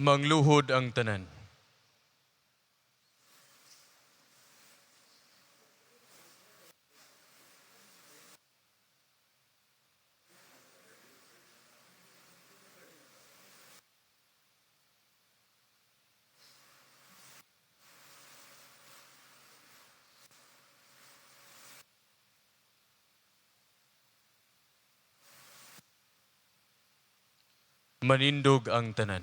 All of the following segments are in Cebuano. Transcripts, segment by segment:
Mangluhod ang tanan. Manindog ang tanan.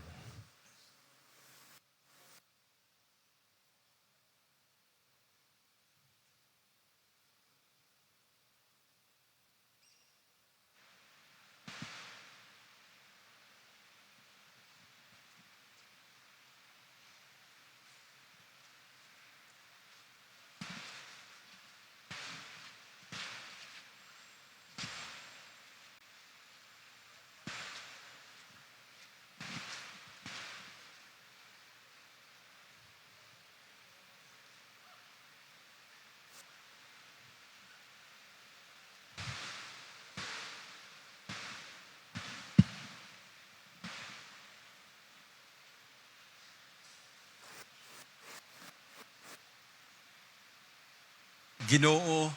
Ginoo,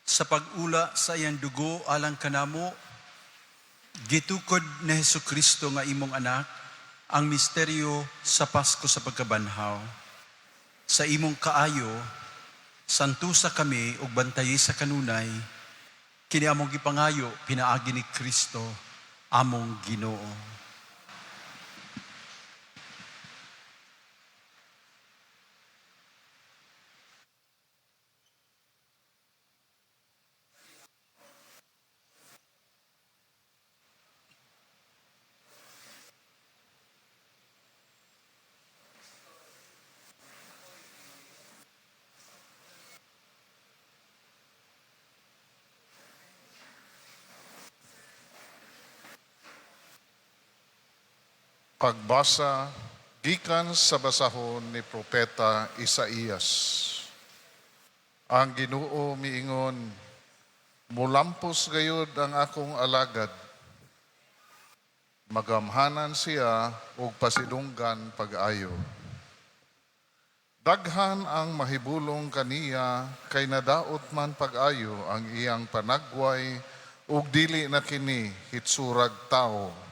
sa pag-ula sa iyang dugo alang kanamo, gitukod ni Hesukristo nga imong anak ang misteryo sa Pasko sa pagkabanhaw. Sa imong kaayo, santusa kami ug bantayi sa kanunay, kini among gipangayo pinaagi ni Kristo among Ginoo. Pagbasa gikan sa basahon ni Propeta Isaías. Ang Ginoo miingon, mulampos gayud ang akong alagad. Magamhanan siya ug pasidunggan pag-ayo. Daghan ang mahibulong kaniya kay nadaot man pag-ayo ang iyang panagway ug dili na kini hitsurag tawo.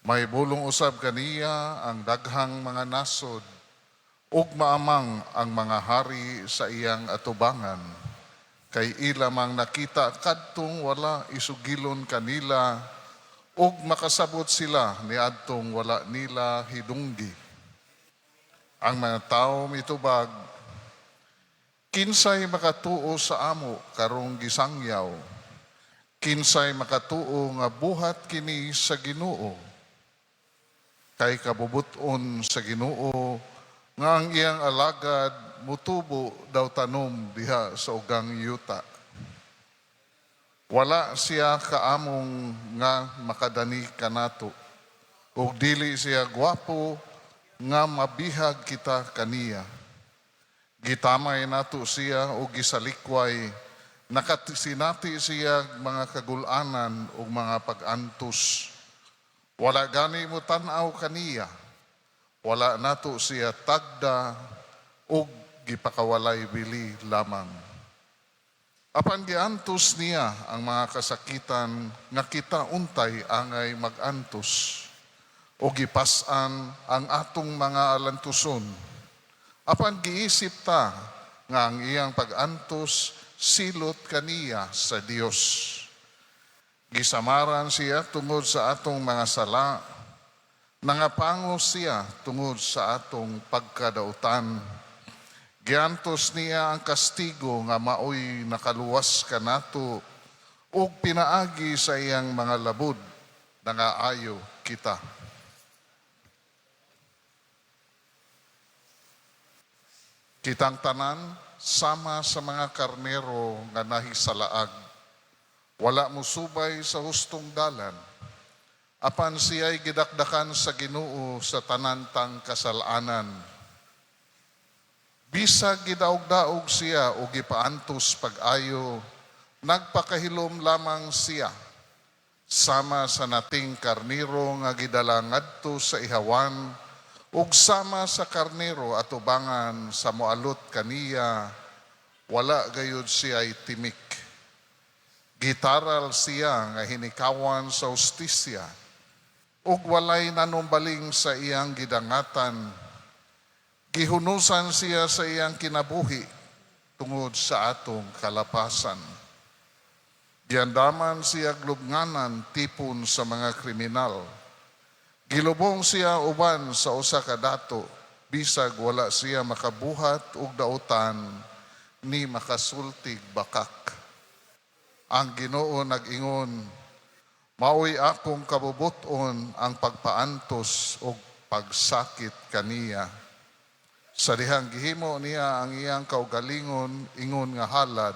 Mahibulong usab kaniya ang daghang mga nasod ug maamang ang mga hari sa iyang atubangan kay ila mang nakita kadtong wala isugilon kanila ug makasabot sila niadtong wala nila hidunggi. Ang mga tawo mitubag, kinsay makatuo sa amo karong gisangyaw, kinsay makatuo nga buhat kini sa Ginoo. Kay kabubuton sa Ginoo nga ang iyang alagad mutubo daw tanom diha sa ugang yuta. Wala siya kaamong nga makadani kanato ug dili siya gwapo nga mabihag kita kaniya. Gitamay nato siya ug gisalikway, nakasinati siya mga kagulanan ug mga pag-antos. Wala gani mo tan-aw kaniya, wala nato siya tagda ug gipakawalay bili lamang. Apan giantos niya ang mga kasakitan nga kita untay angay magantos o gipas-an ang atong mga alantuson. Apan giisip ta nga ang iyang pag-antos silot kaniya sa Dios. Gisamaran siya tungod sa atong mga sala, nangapangos siya tungod sa atong pagkadautan. Giantos niya ang kastigo nga maoy nakaluwas kanato ug pinaagi sa iyang mga labud nangaayo kita. Kitang tanan sama sa mga karnero nga nahisalaag. Wala mosubay sa hustong dalan. Apan siya'y gidakdakan sa Ginoo sa tanan tang kasalanan. Bisag gidaog-daog siya o gipaantos pag-ayo, nagpakahilom lamang siya. Sama sa nating karniro nga gidala ngadto sa ihawan, ug sama sa karniro atubangan sa moalot kaniya, wala gayud siya'y timik. Gitaral siya nga hinikawan sa hustisya, ug walay nanumbaling sa iyang gidangatan. Gihunusan siya sa iyang kinabuhi tungod sa atong kalapasan. Giandaman siya lubnganan tipon sa mga kriminal. Gilubong siya uban sa usa ka dato, bisag wala siya makabuhat og dautan ni makasultig bakak. Ang Ginoo nag-ingon, "Maoy akong kabubut-on ang pagpaantos og pagsakit kaniya." Sa dihang gihimo niya ang iyang kaugalingon ingon nga halad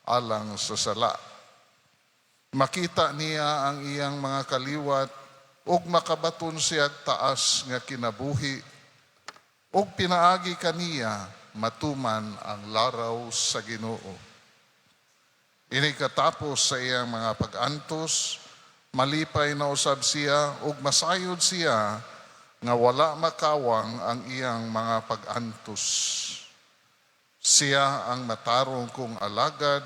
alang sa sala. Makita niya ang iyang mga kaliwat ug makabaton siya taas nga kinabuhi ug pinaagi kaniya matuman ang laraw sa Ginoo. Ini katapos sa iyang mga pag-antos, malipay na usab siya ug masayod siya nga wala makawang ang iyang mga pag-antos. Siya ang matarong kong alagad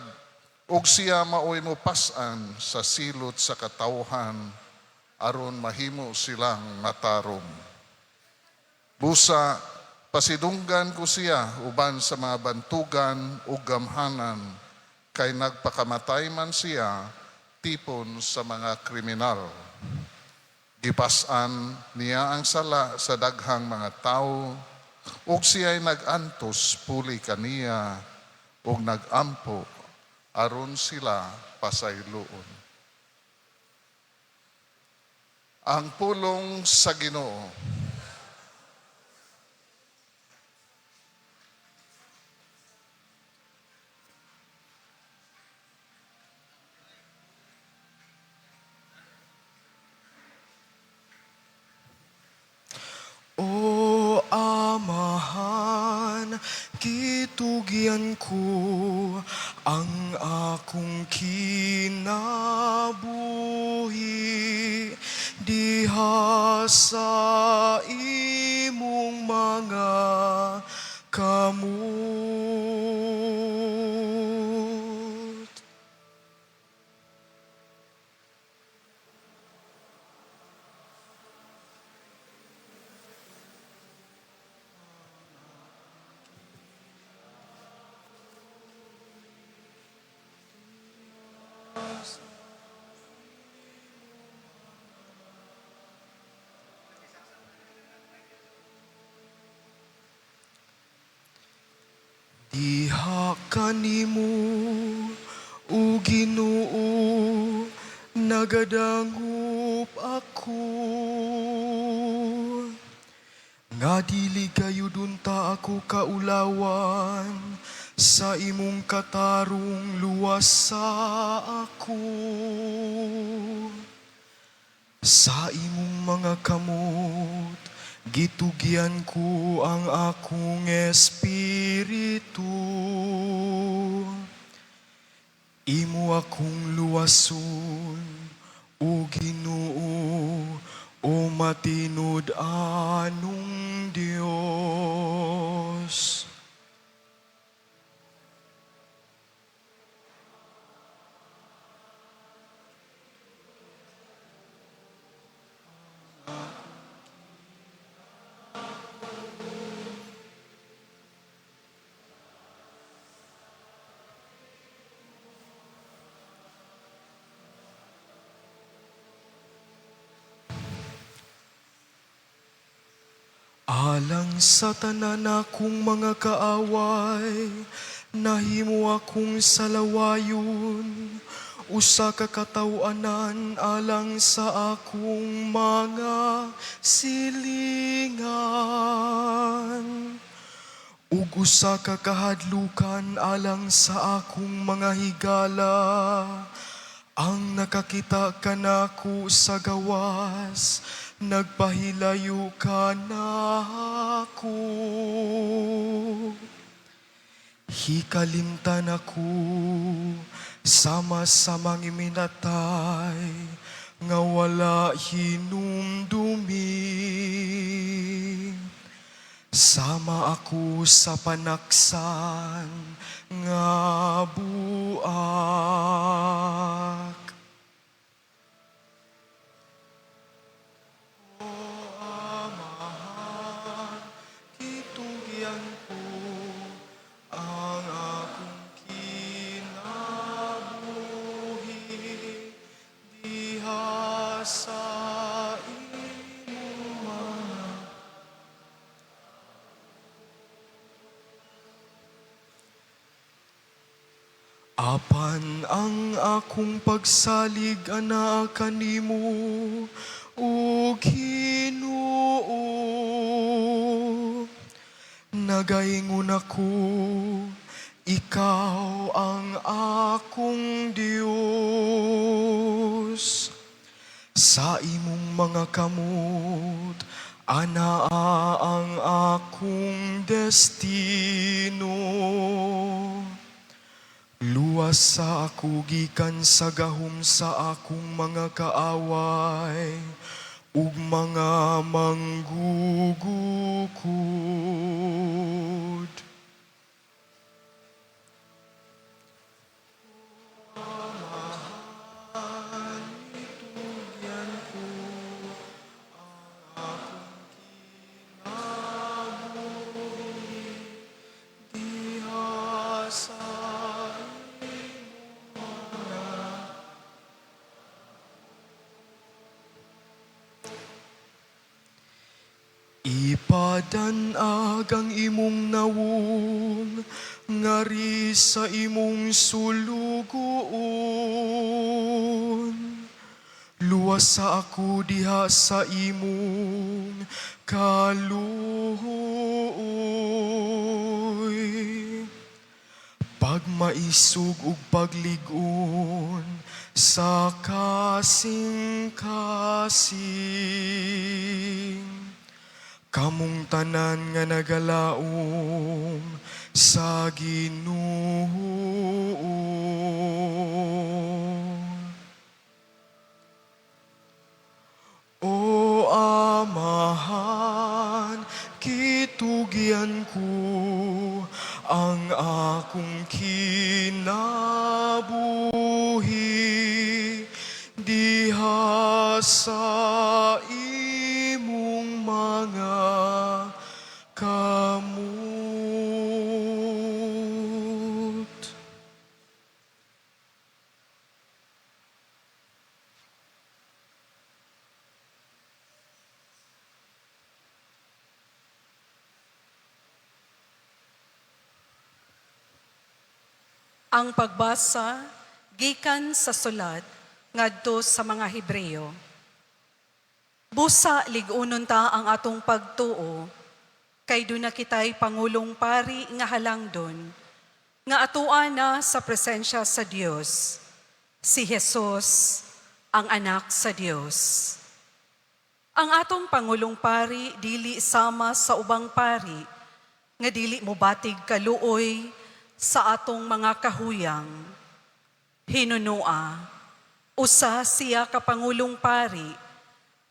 ug siya maoy mopas-an sa silot sa katawhan aron mahimo silang matarong. Busa, pasidunggan ko siya uban sa mga bantugan ug gamhanan, kay nagpakamatay man siya tipon sa mga kriminal. Gipas-an niya ang sala sa daghang mga tawo, ug siya'y nag-antos puli kaniya ug nag-ampo aron sila pasayloon. Ang pulong sa Ginoo. O Amahan, gitugyan ko ang akong kinabuhi diha sa imong mga kamot. Diha kanimo, o Ginoo, nagadangop ako. Nga dili kayo dunta ako kaulawan, sa imong katarong luwas sa ako. Sa imong mga kamot, gitugyan ko ang akong espiritu. Imo akong luwason, o Ginoo, o matinud-anong Dios. Alang sa tanan akong mga kaaway, nahimo akong salawayon, usa ka kataw-anan alang sa akong mga silingan. Ug usa ka kahadlukan alang sa akong mga higala, ang nakakita kanako sa gawas, nagpahilayo kanako. Hikalimtan ako, sama sa mga minatay, nga wala hinumdumi. Sama ako sa panaksan nga buak. O Amahan, kitugyan ko ang akong kinabuhi diha sa imong mga. Apan ang akong pagsalig anaa kanimo, o Ginoo. Nagaingon ako, ikaw ang akong Dios. Sa imong mga kamot, anaa ang akong destino. Luwas sa ako gikan sa gahom sa akong mga kaaway ug mga manggugukod. Amahan, itugyan ko ang akong kinabuhi diha sa imong mga. Ipadanag ang imong nawong ngari sa imong sulugoon. Luwas sa ako diha sa imong kaluoy. Pagmaisog ug paglig-on sa kasing-kasing. Kamong tanan nga nagalaom sa Ginoo. O Amahan, kitugyan ko ang akong kinabuhi diha sa imong mga kamot. Ang pagbasa gikan sa sulat ngadto sa mga Hebreo. Busa lig-unon ta ang atong pagtuo, kay duna kitay pangulong pari nga halangdon, nga atua na sa presensya sa Dios, si Jesus, ang anak sa Dios. Ang atong pangulong pari dili sama sa ubang pari, nga dili mobatig kaluoy sa atong mga kahuyang. Hinunua, usa siya ka pangulong pari,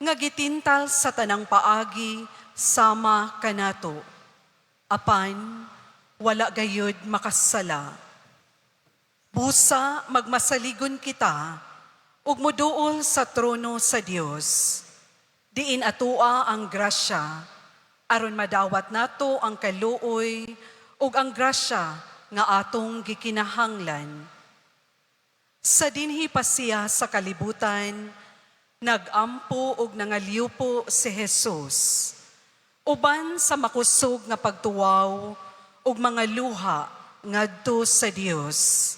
nga gitintal sa tanang paagi sama kanato. Apan, wala gayud makasala. Busa magmasaligon kita, ug moduol sa trono sa Dios. Diin atua ang grasya, aron madawat nato ang kaluoy ug ang grasya nga atong gikinahanglan. Sa dinhi pa siya sa kalibutan, nagampo ug nangalyupo si Jesus. Uban sa makusog nga pagtuwaw ug mga luha ngadto sa Dios,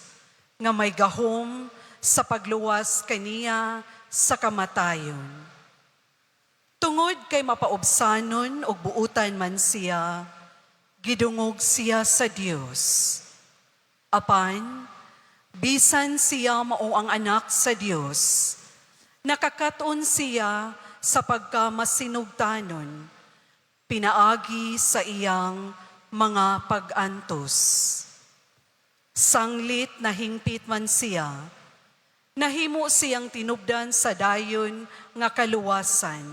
nga may gahom sa pagluwas kaniya sa kamatayon. Tungod kay mapaubsanon ug buutan man siya, gidungog siya sa Dios. Apan, bisan siya mao ang anak sa Dios, nakakaton siya sa pagkamasinugtanon, pinaagi sa iyang mga pag-antos. Sanglit na hingpit man siya, Nahimo siyang tinubdan sa dayon nga kaluwasan,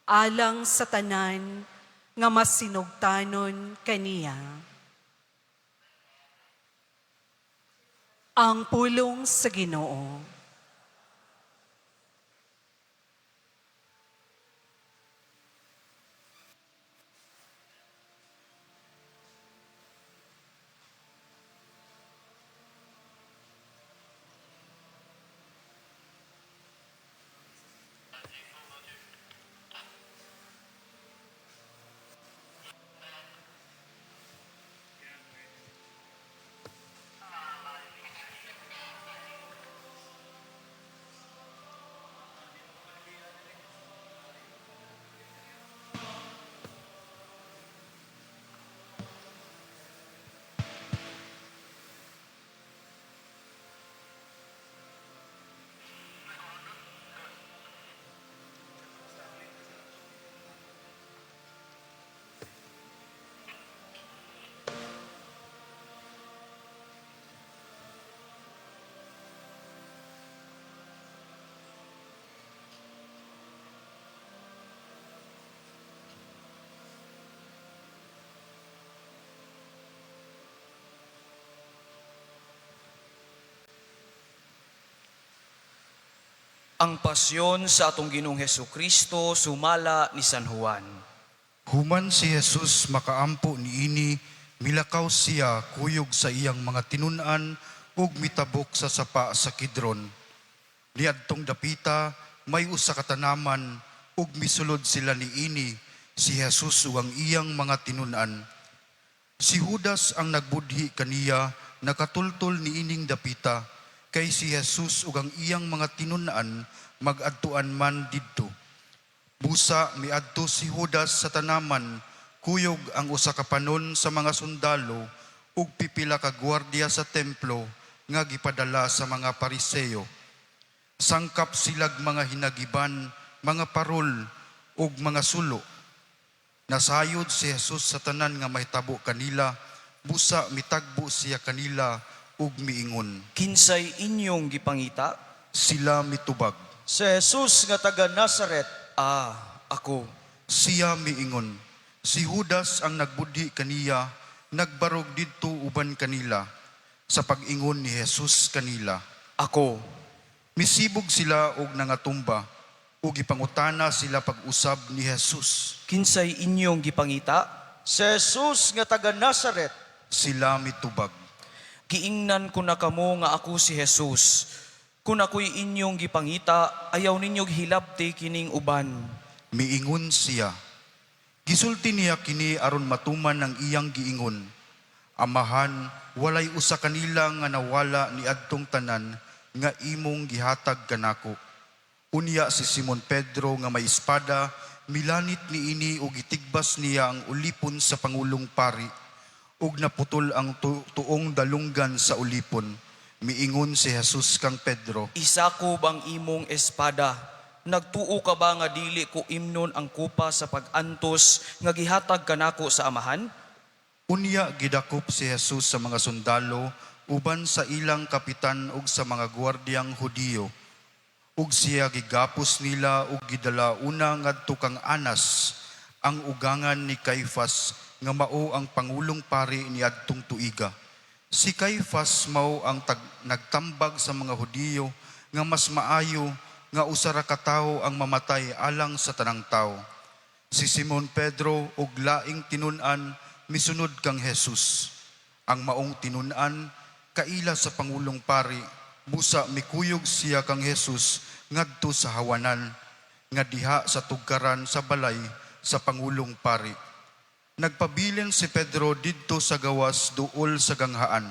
alang sa tanan nga masinugtanon kaniya. Ang pulong sa Ginoo. Ang pasyon sa atong Ginoong Hesus Kristo sumala ni San Juan. Human si Jesus makaampo niini, milakaw siya kuyog sa iyang mga tinun-an ug mitabok sa sapa sa Kidron. Niadtong dapita may usa ka tanaman ug misulod sila niini si Jesus ug ang iyang mga tinun-an. Si Judas ang nagbudhi kaniya nakatultol niining dapita kay si Jesus ug ang iyang mga tinun-an magadtuan man didto. Busa miadto si Judas sa tanaman, kuyog ang usa ka panon sa mga sundalo ug pipila ka gwardiya sa templo nga gipadala sa mga Pariseo. Sangkap silag mga hinagiban, mga parol ug mga sulo. Nasayod si Jesus sa tanan nga mahitabo kanila, busa mitagbo siya kanila ug miingon. Kinsay inyong gipangita? Sila mitubag. Si Jesus nga taga Nazaret. Ah, ako. Siya miingon. Si Judas ang nagbudhi kaniya, nagbarog didto uban kanila sa pag-ingon ni Jesus kanila. Ako. Misibog sila og nangatumba ug gipangutana sila pag-usab ni Jesus. Kinsay inyong gipangita? Si Jesus nga taga Nazaret. Sila mitubag. Giingnan ko na kamo nga ako si Jesus. Kung ako'y inyong gipangita, ayaw ninyong hilabti kining uban. Miingon siya. Gisulti niya kini aron matuman ang iyang giingon. Amahan, walay usa kanila nga nawala ni adtong tanan nga imong gihatag kanako. Unya si Simon Pedro nga may espada, milanit niini ug gitigbas niya ang ulipon sa pangulong pari ug naputol ang tuong dalunggan sa ulipon. Miingon si Jesus kang Pedro. Isakob ang imong espada. Nagtuo ka ba nga dili ko imnon ang kupa sa pag-antos nga gihatag kanako sa amahan? Unya gidakop si Jesus sa mga sundalo uban sa ilang kapitan ug sa mga gwardiyang Hudiyo. Ug siya gigapos nila ug gidala una ngadto kang Anas, ang ugangan ni Caifas nga mao ang pangulong pari niadtong tuiga. Si Caifas mao ang nagtambag sa mga Hudiyo nga mas maayo nga usa ra ka tawo ang mamatay alang sa tanang tawo. Si Simon Pedro ug laing tinun-an misunod kang Jesus. Ang maong tinun-an kaila sa pangulong pari, busa mikuyog siya kang Jesus ngadto sa hawanan nga diha sa tugkaran sa balay sa pangulong pari. Nagpabilin si Pedro didto sa gawas duol sa ganghaan.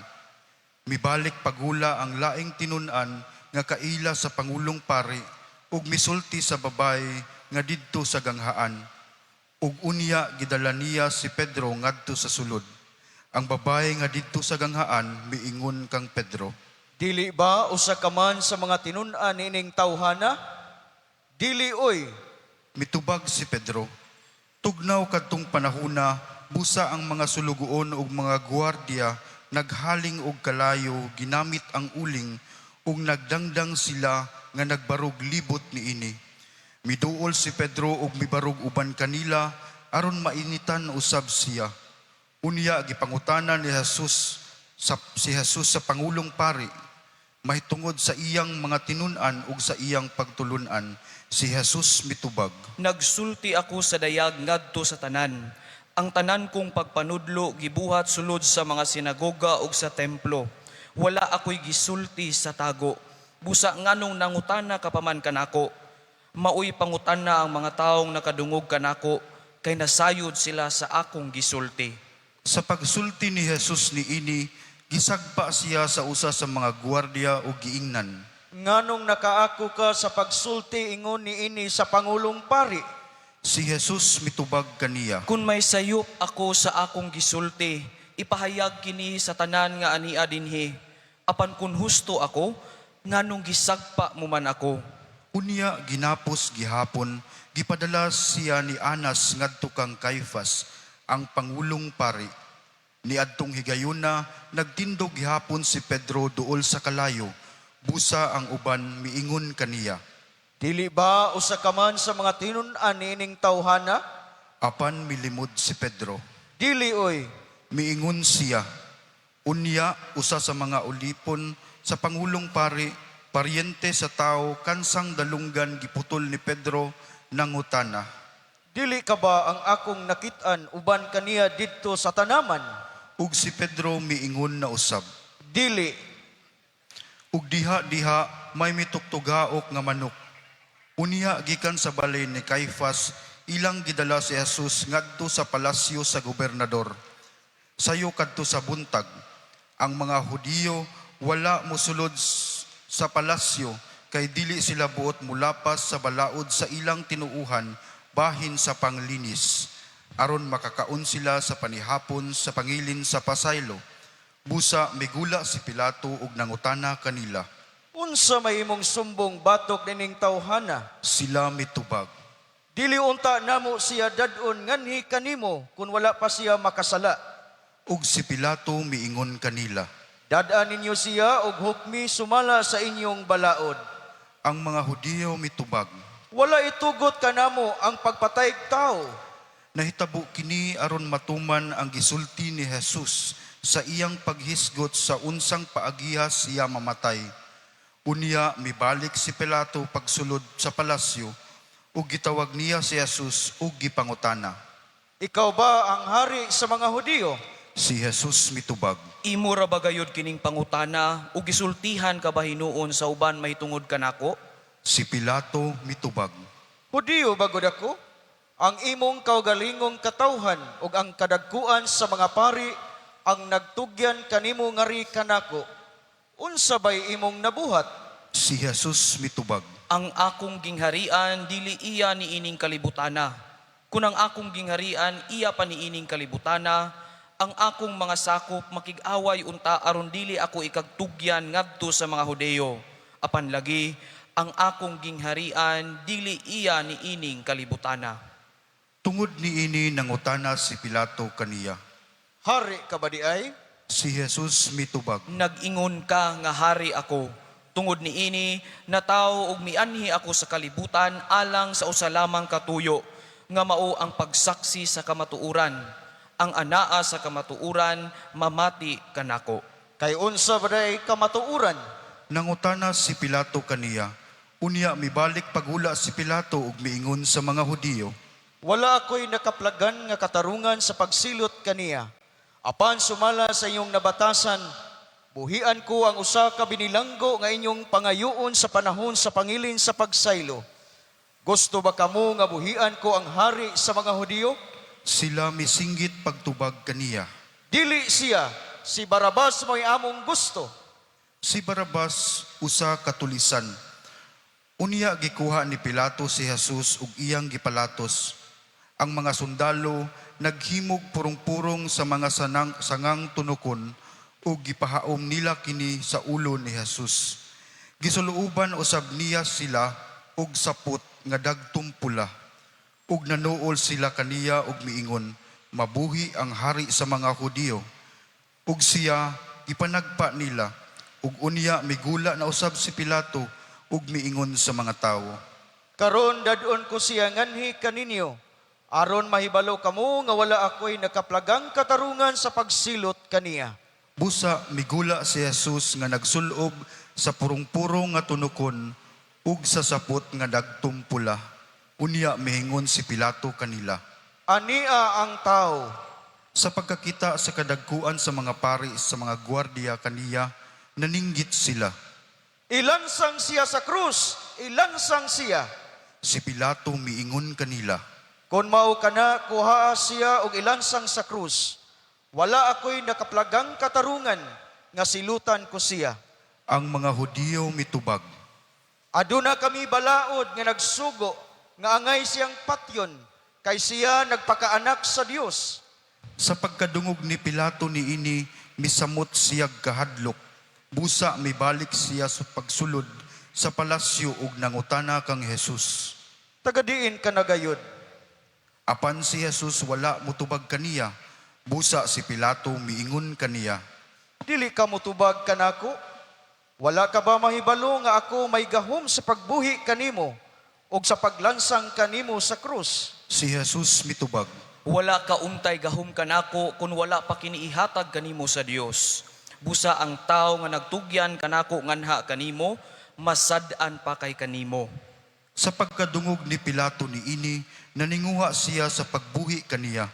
Mibalik pagula ang laing tinun-an nga kaila sa pangulong pari ug misulti sa babae nga didto sa ganghaan. Ug unya gidala niya si Pedro ngadto sa sulod. Ang babae nga didto sa ganghaan miingon kang Pedro. Dili ba usa ka man sa mga tinun-an niining tawhana? Dili oy. Mitubag si Pedro. Tugnaw kadtong panahuna, busa ang mga sulugoon ug mga guwardiya naghaling og kalayo ginamit ang uling Ug nagdangdang sila nga nagbarog libot niini. Miduol si Pedro ug mibarog uban kanila aron mainitan usab siya. Unya gipangutana ni Jesus sa si Jesus sa pangulong pari mahitungod sa iyang mga tinun-an ug sa iyang pagtulun-an. Si Jesus mitubag. Nagsulti ako sa dayag ngadto sa tanan. Ang tanan kong pagpanudlo gibuhat sulod sa mga sinagoga ug sa templo. Wala ako'y gisulti sa tago. Busa nganong nangutana ka pa man kanako. Maoy pangutana ang mga taong nakadungog kanako kay nasayod sila sa akong gisulti. Sa pagsulti ni Jesus niini, gisagpa siya sa usa sa mga guwardiya ug giingnan. Nganong nakaako ka sa pagsulti ingon niini sa pangulong pari? Si Jesus mitubag kaniya. Kung may sayop ako sa akong gisulti, ipahayag kini sa tanan nga ania dinhi. Apan kung husto ako, nganong gisagpa mo man ako? Unya ginapos gihapon, gipadala siya ni Anas ngadto kang Caiphas, ang pangulong pari. Niadtong higayuna, nagtindog gihapon si Pedro duol sa kalayo. Busa ang uban miingon kaniya. Dili ba usa ka man sa mga tinun-an niining tawhana? Apan milimod si Pedro. Dili oy. Miingon siya. Unya usa sa mga ulipon sa pangulong pari, paryente sa tao kansang dalunggan giputol ni Pedro nangutana. Dili ka ba ang akong nakit-an uban kaniya didto sa tanaman? Ug si Pedro miingon na usab. Dili. Ug diha-diha may mitugtugaok nga manok. Unya gikan sa balay ni Caiphas, ilang gidala si Jesus ngadto sa palasyo sa gobernador. Sayo kadto sa buntag, ang mga Hudiyo wala mosulod sa palasyo kay dili sila buot mulapas sa balaod sa ilang tinuuhan bahin sa panglinis aron makakaon sila sa panihapon sa pangilin sa pasaylo. Busa migula si Pilato ug nangutana kanila. Unsa may imong sumbong batok nining tawhana? Sila mitubag. Dili unta namo siya dad-on nganhi kanimo kun wala pa siya makasala. Ug si Pilato miingon kanila. Dad-an ninyo siya og hukmi sumala sa inyong balaod. Ang mga Hudiyo mitubag. Wala itugot kanamo ang pagpatayg tao. Nahitabo kini aron matuman ang gisulti ni Jesus sa iyang paghisgot sa unsang paagiha siya mamatay. Unya mibalik si Pilato pagsulod sa palasyo ug gitawag niya si Jesus ug gipangutana. Ikaw ba ang hari sa mga Hudiyo? Si Jesus mitubag. Imo ra ba gayud kining pangutana ug gisultihan ka ba hinuon sa uban mahitungod kanako? Si Pilato mitubag. Hudiyo ba gud ako? Ang imong kaugalingong katawhan ug ang kadagkuan sa mga pari ang nagtugyan kanimo ngari kanako. Unsa bay imong nabuhat? Si Jesus mitubag. Ang akong gingharian dili iya niining kalibutana. Kun ang akong gingharian iya pa niining kalibutana, ang akong mga sakop makig-away unta aron dili ako ikagtugyan ngadto sa mga Hudeyo. Apan lagi ang akong gingharian dili iya niining kalibutana. Tungod niini nangutana si Pilato kaniya. Hari ka ba di ay? Si Jesus mitubag. Nag-ingon ka nga hari ako. Tungod niini natawo og mianhi ako sa kalibutan alang sa usa lamang katuyo nga mao ang pagsaksi sa kamatuoran. Ang anaa sa kamatuoran mamati kanako. Kay unsa ba day kamatuoran? Nangutana si Pilato kaniya. Unya mibalik paghula si Pilato ug miingon sa mga Hudiyo. Wala ako'y nakaplagan nga katarungan sa pagsilot kaniya. Apan sumala sa inyong nabatasan, buhian ko ang usa ka binilanggo nga inyong pangayoon sa panahon sa pangilin sa pagsaylo. Gusto ba kamo nga buhian ko ang hari sa mga Hudiyo? Sila misinggit pagtubag kaniya. Dili siya, si Barabas mo'y among gusto. Si Barabas usa ka tulisan. Unya gikuha ni Pilato si Jesus ug iyang gipalatos. Ang mga sundalo naghimog purong-purong sa mga sangang tunokon ug gipahaom nila kini sa ulo ni Jesus. Gisuluoban usab niya sila og sapot nga dagtong pula. Ug nanuol sila kaniya ug miingon, "Mabuhi ang hari sa mga Hudiyo." Ug siya gipanagpa nila. Ug unya migula na usab si Pilato ug miingon sa mga tawo, "Karon dad-on ko siya nganhi kaninyo, aron mahibalo kamo nga wala ako'y nakaplagang katarungan sa pagsilot kaniya." Busa migula si Jesus nga nagsulob sa purong-purong nga tunukon ug sa sapot nga dagtom pula. Unya miingon si Pilato kanila, "Ania ang tawo." Sa pagkakita sa kadagkuan sa mga pari sa mga gwardiya kaniya, naninggit sila. "Ilansang siya sa krus! Ilansang siya!" Si Pilato miingon kanila, "Kung mao kana, kuhaa siya og ilansang sa krus. Wala ako'y nakaplagang katarungan nga silutan ko siya." Ang mga Hudiyo mitubag, "Aduna kami balaod nga nagsugo nga angay siyang patyon, kay siya nagpakaanak sa Dios." Sa pagkadungog ni Pilato niini, misamot siyag kahadlok. Busa mibalik siya sa pagsulod sa palasyo ug nangutana kang Jesus. "Tagadiin ka na gayud?" Apan si Jesus wala mutubag kaniya. Busa si Pilato miingon kaniya, "Dili ka mutubag kanako? Wala ka ba mahibalo nga ako may gahom sa pagbuhi kanimo ug sa paglansang kanimo sa krus?" Si Jesus mitubag, "Wala ka untay gahom kanako kung wala pa kini ihatag kanimo sa Dios. Busa ang tawo nga nagtugyan kanako nganha kanimo, masad-an pa kay kanimo." Sa pagkadungog ni Pilato niini, naninguha siya sa pagbuhi kaniya.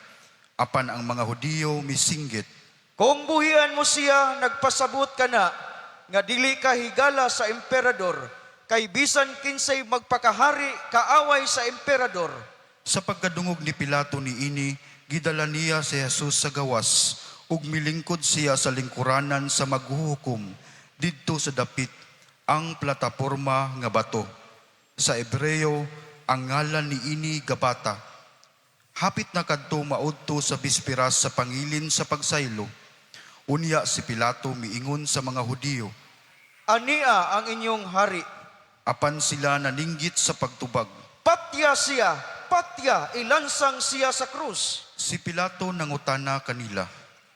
Apan ang mga Hudiyo misinggit, "Kung buhian mo siya, nagpasabot ka na nga dili ka higala sa emperador, kay bisan kinsay magpakahari, kaaway sa emperador." Sa pagkadungog ni Pilato niini, gidala niya si Jesus sa gawas ug milingkod siya sa lingkuranan sa maghuhukom didto sa dapit ang plataporma nga bato. Sa Ebreo, ang ngalan niini Gabata. Hapit na kadto maudto sa bispiras sa pangilin sa pagsaylo. Unya si Pilato miingon sa mga Hudiyo, "Ania ang inyong hari." Apan sila naninggit sa pagtubag, "Patya siya, patya, ilansang siya sa krus." Si Pilato nangutana kanila,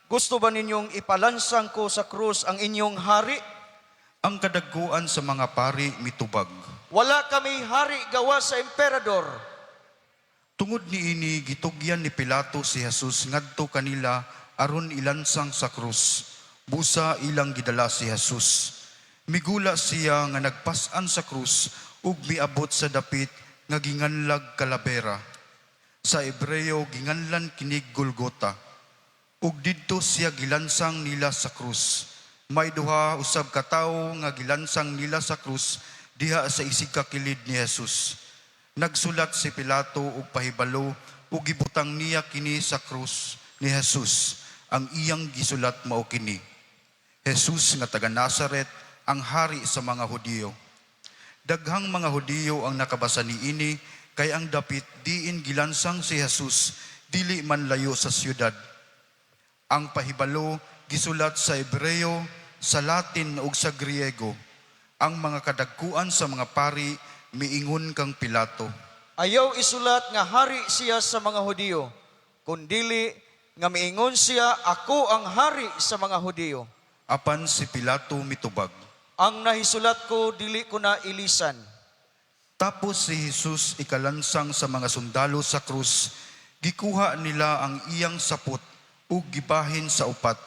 "Gusto ba ninyong ipalansang ko sa krus ang inyong hari?" Ang kadagkuan sa mga pari mitubag, "Wala kami hari gawas sa emperador." Tungod niini, gitugyan ni Pilato si Jesus ngadto kanila aron ilansang sa krus. Busa ilang gidala si Jesus. Migula siya nga nagpas-an sa krus ug miabot sa dapit nga ginganlag Kalabera. Sa Ebreo, ginganlan kinig Golgota. Ug didto siya gilansang nila sa krus. May duha usab ka tawo nga gilansang nila sa krus diha sa isig ka kilid ni Jesus. Nagsulat si Pilato og pahibalo ug gibutang niya kini sa krus ni Jesus. Ang iyang gisulat mao kini: "Jesus nga taga Nazaret, ang hari sa mga Hudiyo." Daghang mga Hudiyo ang nakabasa niini, kay ang dapit diin gilansang si Jesus dili man layo sa syudad. Ang pahibalo gisulat sa Ebreo, sa Latin ug sa Griego. Ang mga kadagkuan sa mga pari miingon kang Pilato, "Ayaw isulat nga hari siya sa mga Hudiyo, kundili nga miingon siya, 'Ako ang hari sa mga Hudiyo.'" Apan si Pilato mitubag, "Ang nahisulat ko, dili ko na ilisan." Tapos si Jesus ikalansang sa mga sundalo sa krus, gikuha nila ang iyang sapot ug gibahin sa upat.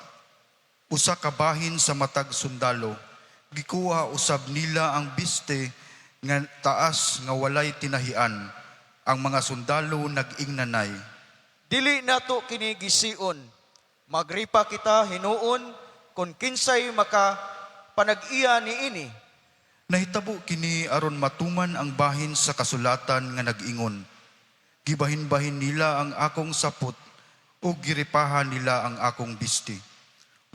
Usa ka bahin sa matag sundalo. Gikuha usab nila ang biste nga taas nga walay tinahian. Ang mga sundalo nag-ingnanay, "Dili nato kini gision. Magripa kita hinuon kung kinsay maka panag-iya niini." Nahitabo kini aron matuman ang bahin sa kasulatan nga nag-ingon, "Gibahin-bahin nila ang akong sapot ug giripahan nila ang akong bisti."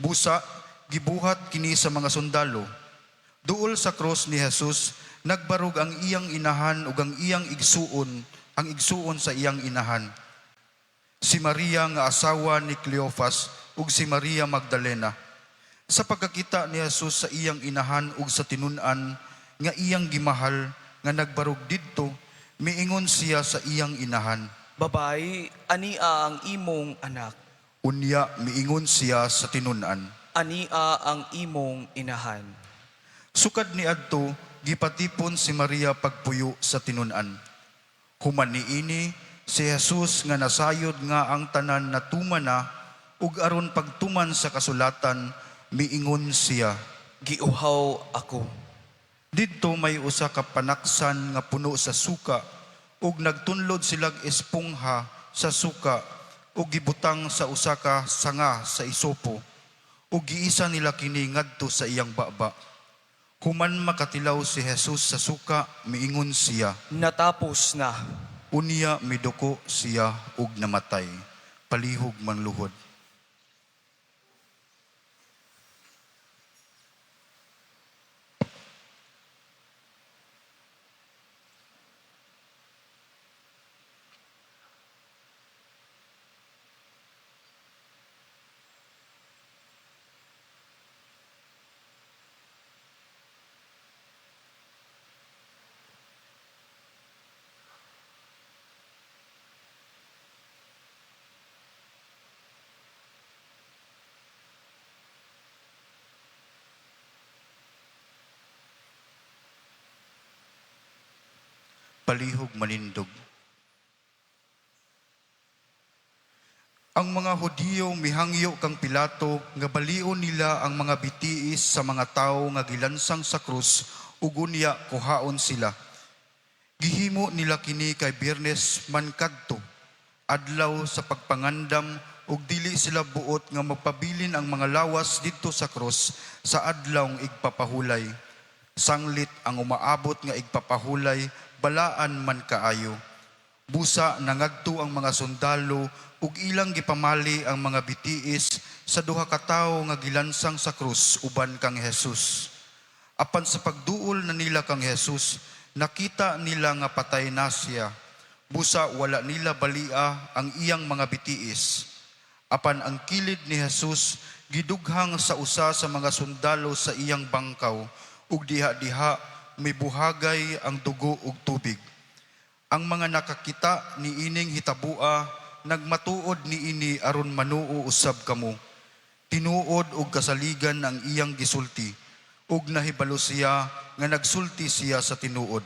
Busa gibuhat kini sa mga sundalo. Duol sa krus ni Jesus, nagbarog ang iyang inahan ug ang iyang igsuon, ang igsuon sa iyang inahan, si Maria nga asawa ni Cleophas ug si Maria Magdalena. Sa pagkakita ni Jesus sa iyang inahan ug sa tinun-an nga iyang gimahal nga nagbarog didto, miingon siya sa iyang inahan, "Babae, ania ang imong anak." Unya miingon siya sa tinun-an, "Ania ang imong inahan." Sukad niadto, gipatipon si Maria pagpuyo sa tinun-an. Human niini, si Jesus nga nasayod nga ang tanan natuman na ug aron pagtuman sa kasulatan, miingon siya, "Giuhaw ako." Didto may usa ka panaksan nga puno sa suka ug nagtunlod silag espongha sa suka ug gibutang sa usa ka sanga sa isopo ug giisa nila kini ngadto sa iyang baba. Human makatilaw si Jesus sa suka, miingon siya, "Natapos na." Unya miduko siya ug namatay. Palihog manluhod. Palihog manindog. Ang mga Hudiyo mihangyo kang Pilato nga balion nila ang mga bitiis sa mga tawo nga gilansang sa krus ug unya kuhaon sila. Gihimo nila kini kay Biyernes man kadto, adlaw sa pagpangandam, ug dili sila buot nga magpabilin ang mga lawas didto sa krus sa adlawng igpapahulay. Sanglit ang umaabot nga igpapahulay balaan man kaayo. Busa nangadto ang mga sundalo ug ilang gipamali ang mga bitiis sa duha ka tawo nga gilansang sa krus uban kang Jesus. Apan sa pagduol na nila kang Jesus, nakita nila nga patay na siya. Busa wala nila balia ang iyang mga bitiis. Apan ang kilid ni Jesus gidughang sa usa sa mga sundalo sa iyang bangkaw ug diha-diha mibuhagay ang dugo ug tubig. Ang mga nakakita niining hitabua nagmatuod niini aron manuo usab kamo. Tinuod og kasaligan ang iyang gisulti ug nahibalo siya nga nagsulti siya sa tinuod.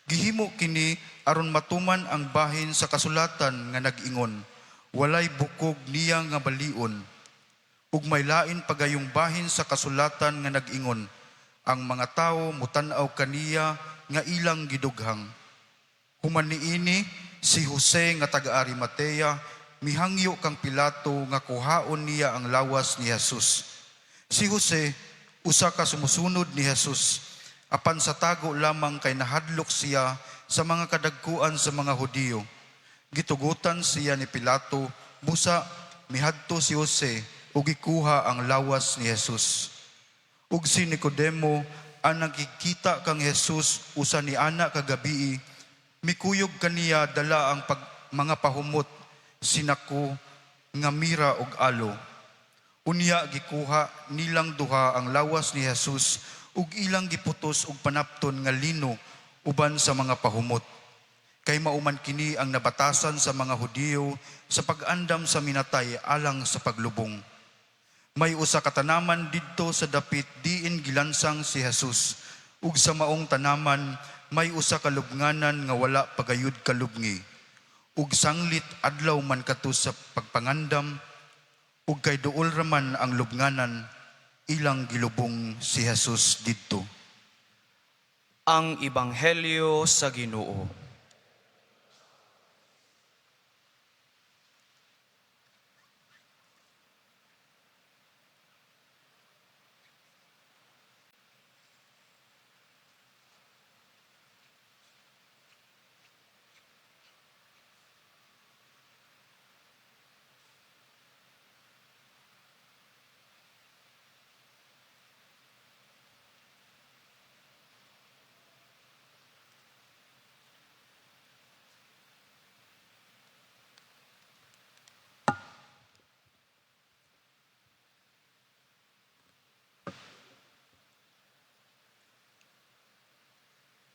Gihimo kini aron matuman ang bahin sa kasulatan nga nag-ingon, "Walay bukog niya nga balion." Ug may lain pagayong bahin sa kasulatan nga nag-ingon, "Ang mga tawo mutan-aw kaniya nga ilang gidughang." Human niini, si Jose nga taga Arimatea mihangyo kang Pilato nga kuhaon niya ang lawas ni Jesus. Si Jose usa ka sumusunod ni Jesus, apan sa tago lamang kay nahadlok siya sa mga kadagkuan sa mga Hudiyo. Gitugutan siya ni Pilato, busa mihadto si Jose ug gikuha ang lawas ni Jesus. Ug si Nicodemo ang nagkikita kang Jesus usa ni ana kagabii, mikuyog kaniya dala ang mga pahumot, sinako nga mira ug alo. Unya gikuha nilang duha ang lawas ni Jesus ug ilang giputos og panapton nga lino uban sa mga pahumot. Kay mauman kini ang nabatasan sa mga Hudiyo sa pag-andam sa minatay alang sa paglubong. May usa ka tanaman didto sa dapit diin gilansang si Jesus, ug sa maong tanaman may usa ka lubnganan nga wala pagayud kalubngi. Ug sanglit adlaw man kato sa pagpangandam, ug kay duol raman ang lubnganan, ilang gilubong si Jesus didto. Ang Ebanghelyo sa Ginoo.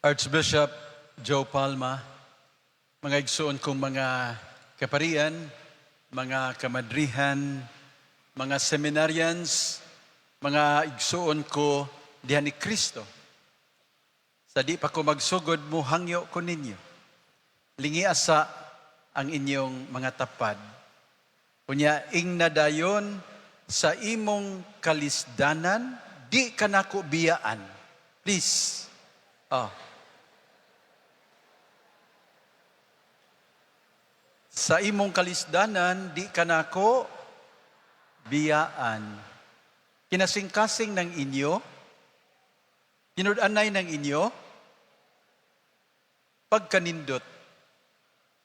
Archbishop Joe Palma, mga igsoon kong mga kaparian, mga kamadrihan, mga seminarians, mga igsoon ko diha ni Kristo. Sa di pa ko magsugod, muhangyo ko ninyo. Lingi asa ang inyong mga tapad. Unya, ingna dayon, "Sa imong kalisdanan, di ka nako biyaan." Please. Oh. "Sa imong kalisdanan, di ka nako biyaan." Kinasingkasing ng inyo, tinud-anay ng inyo, pagkanindot.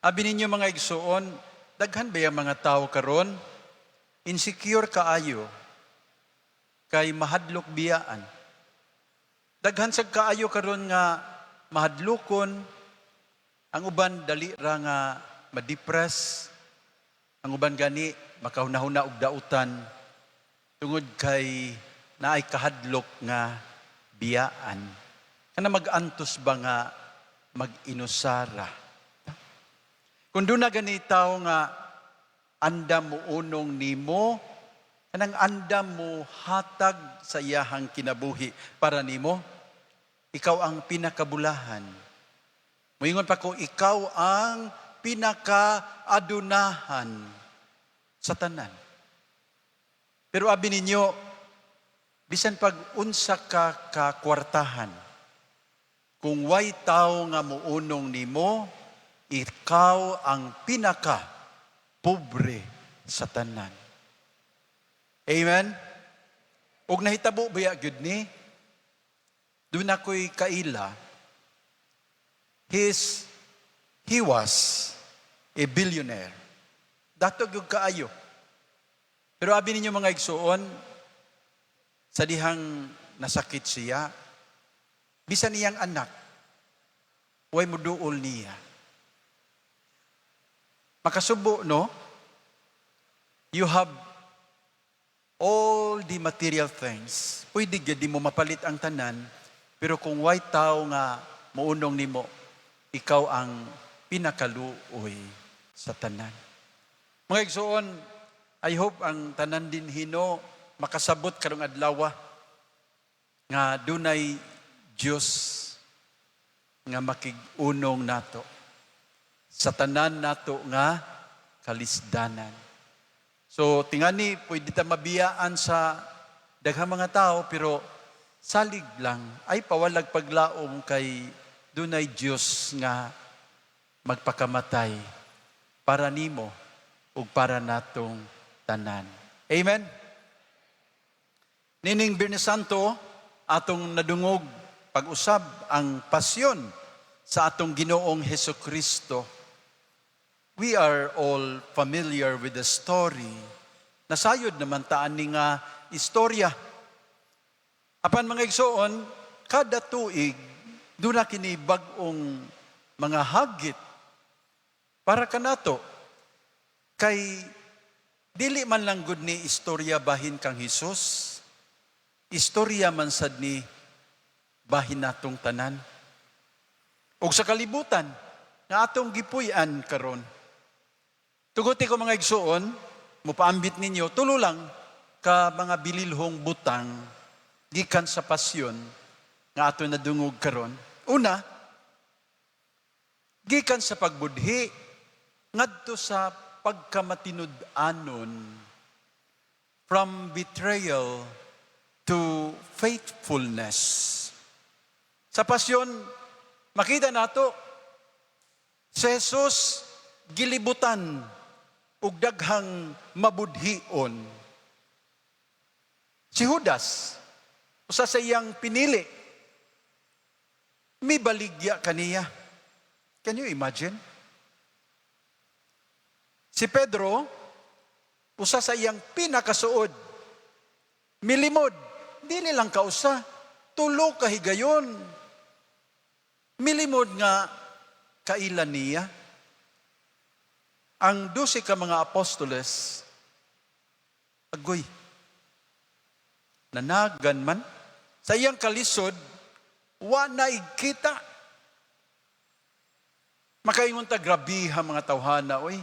Abi ninyo, mga igsuon, daghan ba yung mga tao karon insecure kaayo kay mahadlok biyaan? Daghan sad kaayo karon nga mahadlokon, ang uban dali ra nga ma-depress, ang uban gani makahuna-huna og dautan tungod kay naay kahadlok nga biyaan. Kana mag-antos ba nga mag-inusara? Kung duna gani tawo nga andam mo unong nimo, kanang andam mo hatag sa iyahang kinabuhi para nimo, ikaw ang pinakabulahan. Moingon pa ko, ikaw ang pinakaadunahan sa tanan. Pero abi ninyo, bisan pag unsa ka kakwartahan, kung way tao nga muunong nimo, ikaw ang pinaka pobre sa tanan. Amen? Ug nahitabo baya gyud ni? Duna ko'y kaila. He was a billionaire. Dato gyud kaayo. Pero abi ninyo, mga igsuon, sa dihang nasakit siya, bisan niyang anak, way muduol niya. Makasubo, no? You have all the material things. Pwede gyud di mo mapalit ang tanan, pero kung way tao nga muunong nimo, ikaw ang pinakaluoy sa tanan. Mga igsuon, I hope ang tanan dinhi, no, makasabot karong adlaw nga dunay Dios nga makig-unong nato sa tanan nato nga kalisdanan. So tingani pwede ta mabiyaan sa daghang mga tao, pero salig lang ay pawalag paglaom kay dunay Dios nga magpakamatay para nimo ug para natong tanan. Amen. Nining Biyernes Santo, atong nadungog pag-usab ang pasyon sa atong Ginoong Heso Kristo. We are all familiar with the story. Nasayod naman ta ani nga istorya. Apan, mga igsoon, kada tuig duna kini bag-ong mga hagit para kanato kay dili man lang gud ni istorya bahin kang Hesus, istorya man sad ni bahin natong tanan ug sa kalibutan nga atong gipuy-an karon. Tuguti ko, mga igsuon, mupaambit ninyo tulo lang ka mga bililhong butang gikan sa pasyon nga ato nadungog karon. Una, gikan sa pagbudhi ngadto sa pagkamatinud-anon, from betrayal to faithfulness. Sa pasyon, makita nato si Jesus gilibutan og daghang mabudhion. Si Judas, usa sa iyang pinili, mibaligya kaniya. Can you imagine? Si Pedro, usa sa iyang pinakasuod, milimod, dili lang kausa, tulo ka higayon. Milimod nga kaila niya. Ang 12 ka mga apostoles, agoy, nanagan man, sa iyang kalisod, wa na igkita. Makaingon ta, "Grabiha mga tawhana, oy.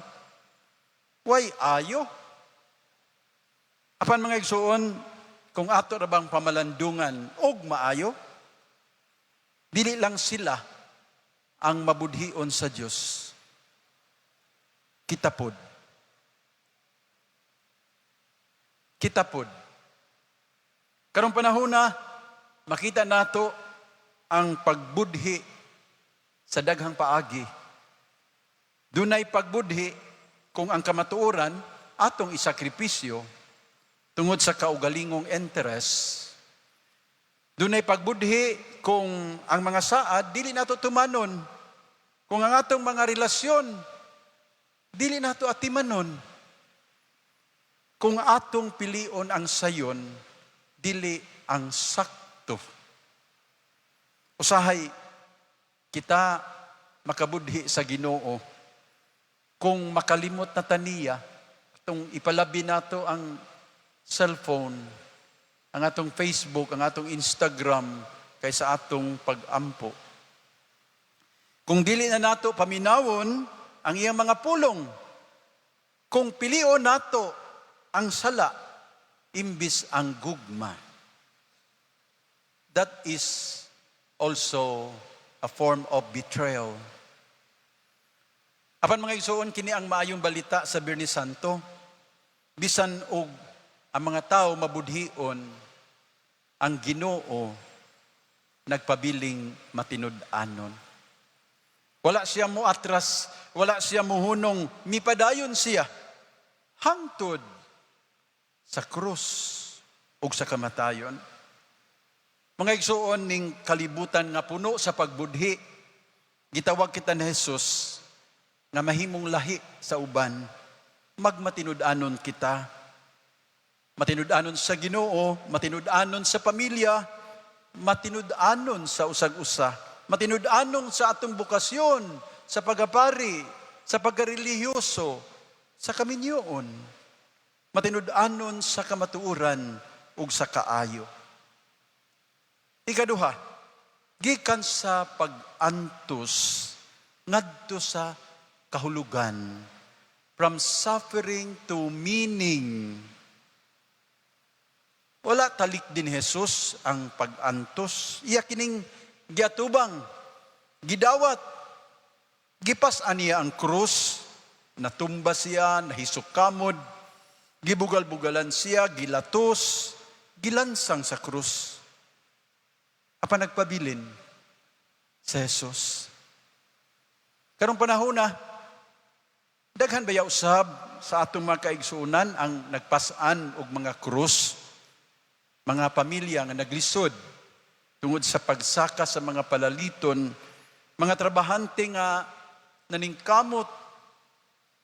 Way ayo." Apan, mga igsuon, Kung ato ra bang pamalandungan og maayo, dili lang sila ang mabudhion sa Dios. Kita pod. Kita pod. Karong panahon na, makita nato ang pagbudhi sa daghang paagi. Dunay pagbudhi kung ang kamatuoran atong isakripisyo tungod sa kaugalingong interes. Dunay pagbudhi kung ang mga saad dili nato tumanon. Kung ang atong mga relasyon dili nato atimanon. Kung atong pilion ang sayon, dili ang sakto. Usahay kita makabudhi sa Ginoo kung makalimot na taniya, atong ipalabi nato ang cellphone, ang atong Facebook, ang atong Instagram kaysa atong pagampo. Kung dili na nato paminawon ang iyang mga pulong, kung pilion nato ang sala imbis ang gugma. That is also a form of betrayal. Apan, mga igsoon, kini ang maayong balita sa Biyernes Santo. Bisan og ang mga tao mabudhion, ang Ginoo nagpabiling matinud-anon. Wala siya mo atras, wala siya muhunong, mipadayon siya hangtod sa krus ug sa kamatayon. Mga igsoon, ning kalibutan nga puno sa pagbudhi, gitawag kita ni Jesus nga mahimong lahi sa uban, magmatinud-anon kita. Matinud-anon sa Ginoo, matinud-anon sa pamilya, matinud-anon sa usag-usa, matinud-anon sa atong bokasyon, sa pagapari, sa pagkarelihiyoso, sa kaminyoon, matinud-anon sa kamatuoran ug sa kaayo. Ikaduha, gikan sa pag-antos ngadto sa kahulugan, from suffering to meaning. Wala talik din Jesus ang pag-antos. Iya kining giatubang, gidawat, gipas-an niya ang krus, natumba siya, nahisok kamod, gibugal-bugalan siya, gilatos, gilansang sa krus. Apan nagpabilin sa Jesus. Karong panahon na, daghan baya usab sa atong mga kaigsuonan ang nagpas-an og mga krus, mga pamilya nga naglisod tungod sa pagsaka sa mga palaliton, mga trabahante nga naningkamot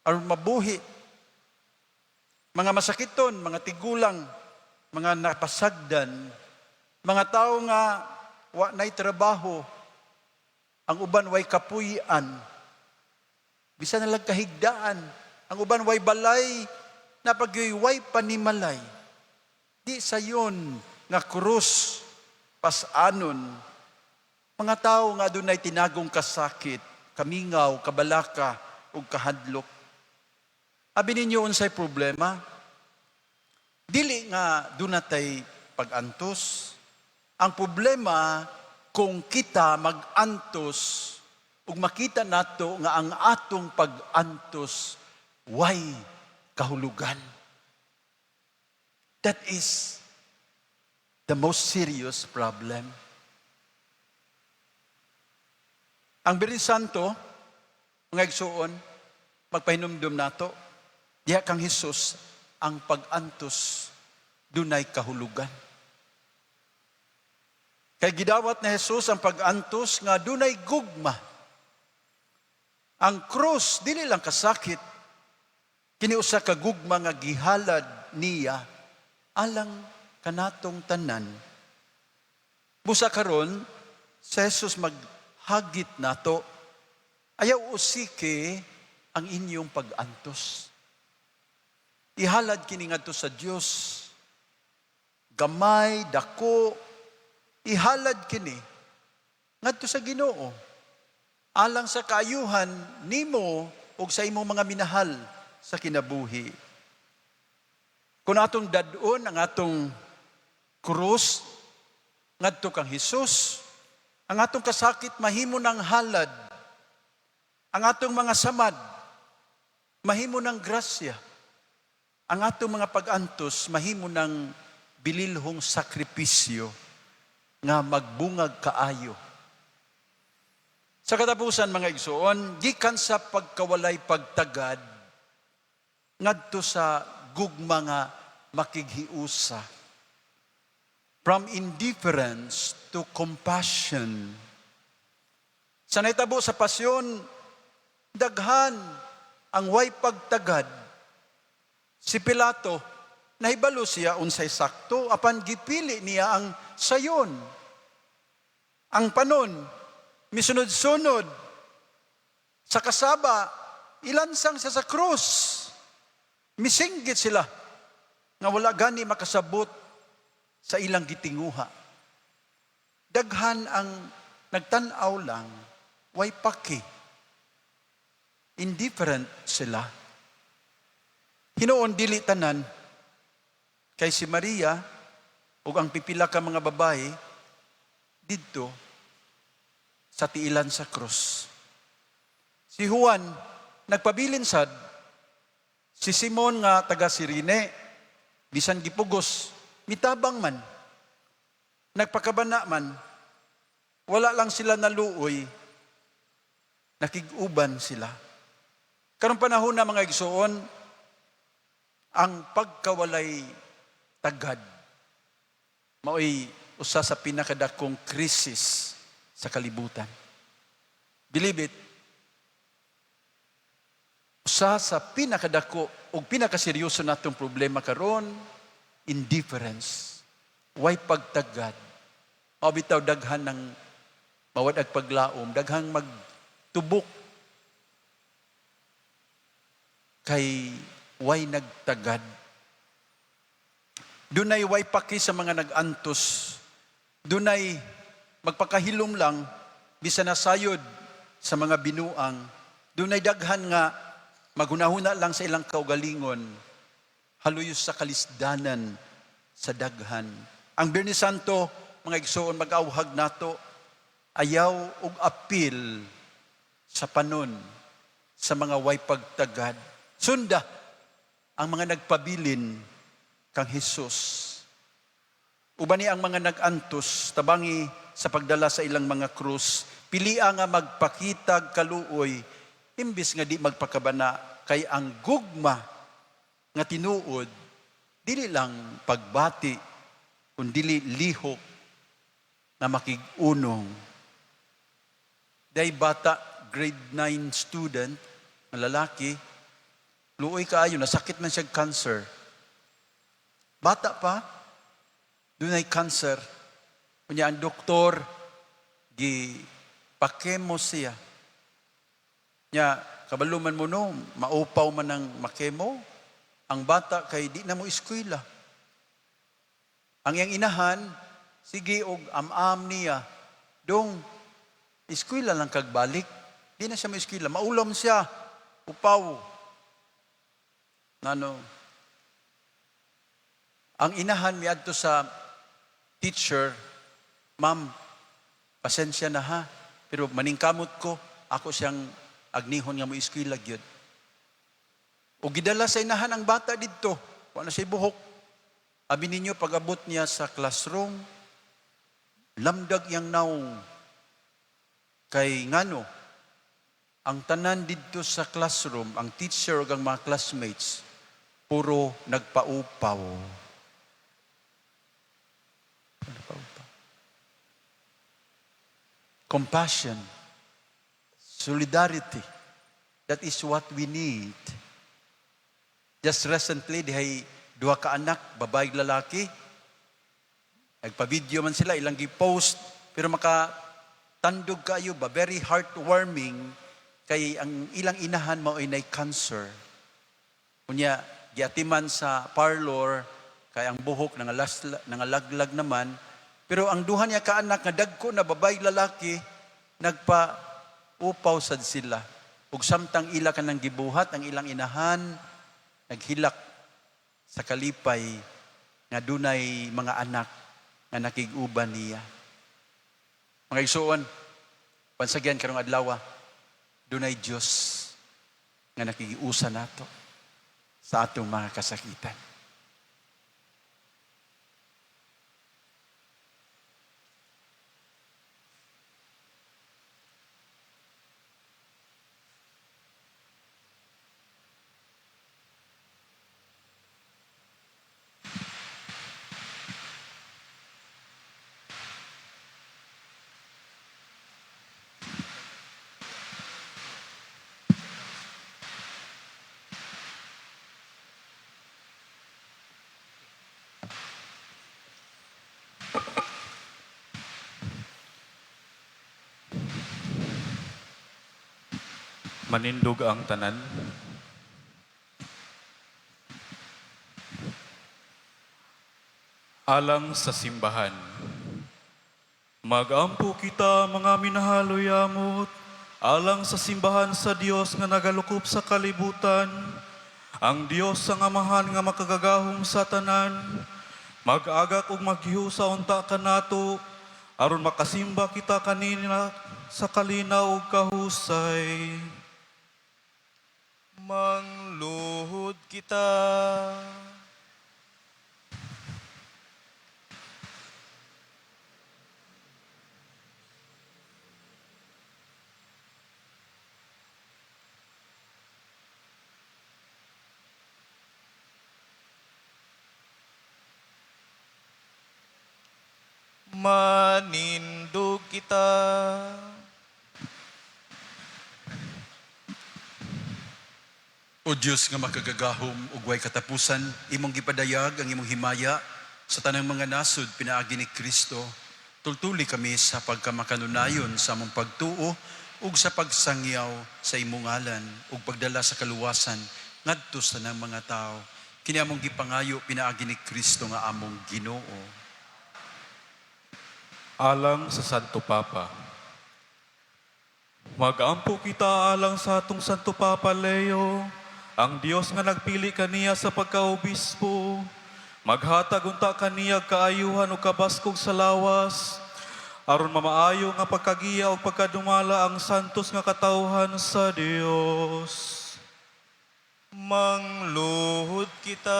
aron mabuhi, mga masakiton, mga tigulang, mga napasagdan, mga tao nga wa nay trabaho, ang uban way kapuy-an, bisan na lang kahigdaan, ang uban way balay, napagyoy way panimalay. Di sayon nga krus pas-anon, mga tao nga adunay tinagong kasakit, kamingaw, kabalaka, ug kahadlok. Abi ninyo, unsay problema? Dili nga dunatay pag-antos. Ang problema kung kita mag-antos ug makita nato nga ang atong pag-antos way kahulugan. That is the most serious problem. Ang Biyernes Santo, mga igsuon, magpahinumdum nato, diha kang Jesus, ang pag-antos dunay kahulugan. Kay gidawat ni Jesus ang pag-antos nga dunay gugma. Ang krus dili lang kasakit, kini usa ka gugma nga gihalad niya alang kanatong tanan. Busa karon si Jesus maghagit nato, ayaw usiki ang inyong pag-antos. Ihalad kini ngadto sa Dios. Gamay, dako, ihalad kini ngadto sa Ginoo. Alang sa kaayuhan nimo ug sa imong mga minahal sa kinabuhi. Kung atong dad-on ang atong Krus ngadto kang Hesus. Ang atong kasakit mahimo ng halad. Ang atong mga samad mahimo ng grasya. Ang atong mga pag-antos mahimo ng bililhong sakripisyo nga magbungag kaayo. Sa katapusan, mga igsoon, gikan sa pagkawalay pagtagad ngadto sa gugma nga makighiusa. From indifference to compassion. Sa nahitabo sa pasyon, daghan ang way pagtagad. Si Pilato, nahibalo siya unsay sakto, apan gipili niya ang sayon. Ang panon, misunod-sunod. Sa kasaba, ilansang siya sa krus. Misinggit sila nga wala gani makasabot sa ilang gitinguha. Daghan ang nagtan-aw lang, way paki. Indifferent sila. Hinuon dili tanan kay si Maria ug ang pipila ka mga babae didto sa tiilan sa krus. Si Juan nagpabilin sad. Si Simon nga taga Sirene, bisan gipugos, mitabang man, nagpakabana man, wala lang sila naluoy, nakig-uban sila. Karong panahon na, mga igsoon, ang pagkawalay tagad maoy usa sa pinakadakong krisis sa kalibutan. Believe it, usa sa pinakadako ug pinakaseryoso natong problema karon, indifference, way pagtagad. Mao bitaw daghan ng mawad-ag paglaom, daghang magtubok kay way nagtagad. Dunay way paki sa mga nag-antos. Dunay magpakahilom lang bisan nasayod sa mga binuang. Dunay daghan nga maghunahuna lang sa ilang kaugalingon, haluyos sa kalisdanan sa daghan. Ang Biyernes Santo, mga igsoon, mag-auhag nato, ayaw og apil sa panon sa mga way pagtagad. Sunda ang mga nagpabilin kang Hesus. Ubani ang mga nag-antos, tabangi sa pagdala sa ilang mga krus, pilia nga magpakitag kaluoy, imbis nga di magpakabana, kay ang gugma nga tinuod, dili lang pagbati, kundili lihok na makig-unong. Day bata, grade 9 student, nga lalaki, luoy kaayo, nasakit man siya cancer. Bata pa, dunay cancer. Unya ang doktor, gi pa-chemo siya. Nya, kabalo man mo no, maupaw man ang ma-chemo. Ang bata kay di na mo eskwela. Ang iyang inahan, sige og am-am niya, dong eskwela lang kagbalik. Di na siya mo eskwela, maulom siya, upaw. Nano, ang inahan miadto sa teacher, "Ma'am, pasensya na ha, pero maningkamot ko, ako siyang agnihon nga mo eskwela gyud." O gidala sa inahan ang bata didto, wala na siya buhok. Abi ninyo, pag-abot niya sa classroom, lamdag iyang naong. Kay ngano, ang tanan didto sa classroom, ang teacher ug ang mga classmates, puro nagpaupaw. Nagpaupaw. Compassion, solidarity, that is what we need. Just recently, dihay duha ka anak, babae lalaki, nagpa-video man sila, ilang gi-post, pero maka tandog kayo ba, very heartwarming, kay ang ilang inahan mao ay cancer. Unya, giatiman sa parlor, kay ang buhok nangalaglag naman, pero ang duha niya ka anak nga dagko na babae lalaki, nagpa upaw sad sila. Ug samtang ila kanang gibuhat ang ilang inahan, naghilak sa kalipay nga dunay mga anak. nga nakig-uban niya. Mga igsuon, pansagyan karong adlaw, dunay Dios nga nakigiusa nato sa atong mga kasakitan. Manindog ang tanan. Alang sa simbahan. Magampo kita mga minahaloyamot, alang sa simbahan sa Dios nga nagalukop sa kalibutan, ang Dios ang Amahan nga makagagahom sa tanan, mag-agak ug maghiusa unta kanato, aron makasimba kita kanina sa kalinaw ug kahusay. Mangluhod kita. Manindog kita. O Dios nga makagagahom ug way katapusan, imong gipadayag ang imong himaya sa tanang mga nasod pinaagi ni Kristo. Tultuli kami sa pagkamakanunayon sa among pagtuo ug sa pagsangyaw sa imong ngalan ug pagdala sa kaluwasan ngadto sa tanang mga tawo. Kini among gipangayo pinaagi ni Kristo nga among Ginoo. Alang sa Santo Papa. Magampo kita alang sa atong Santo Papa Leo, ang Dios nga nagpili kaniya sa pagkaobispo. Maghatag unta kaniya kaayuhan ug kabaskog sa lawas, aron mamaayo nga pagkagiya ug pagkadumala ang santos nga katawhan sa Dios. Mangluhod kita.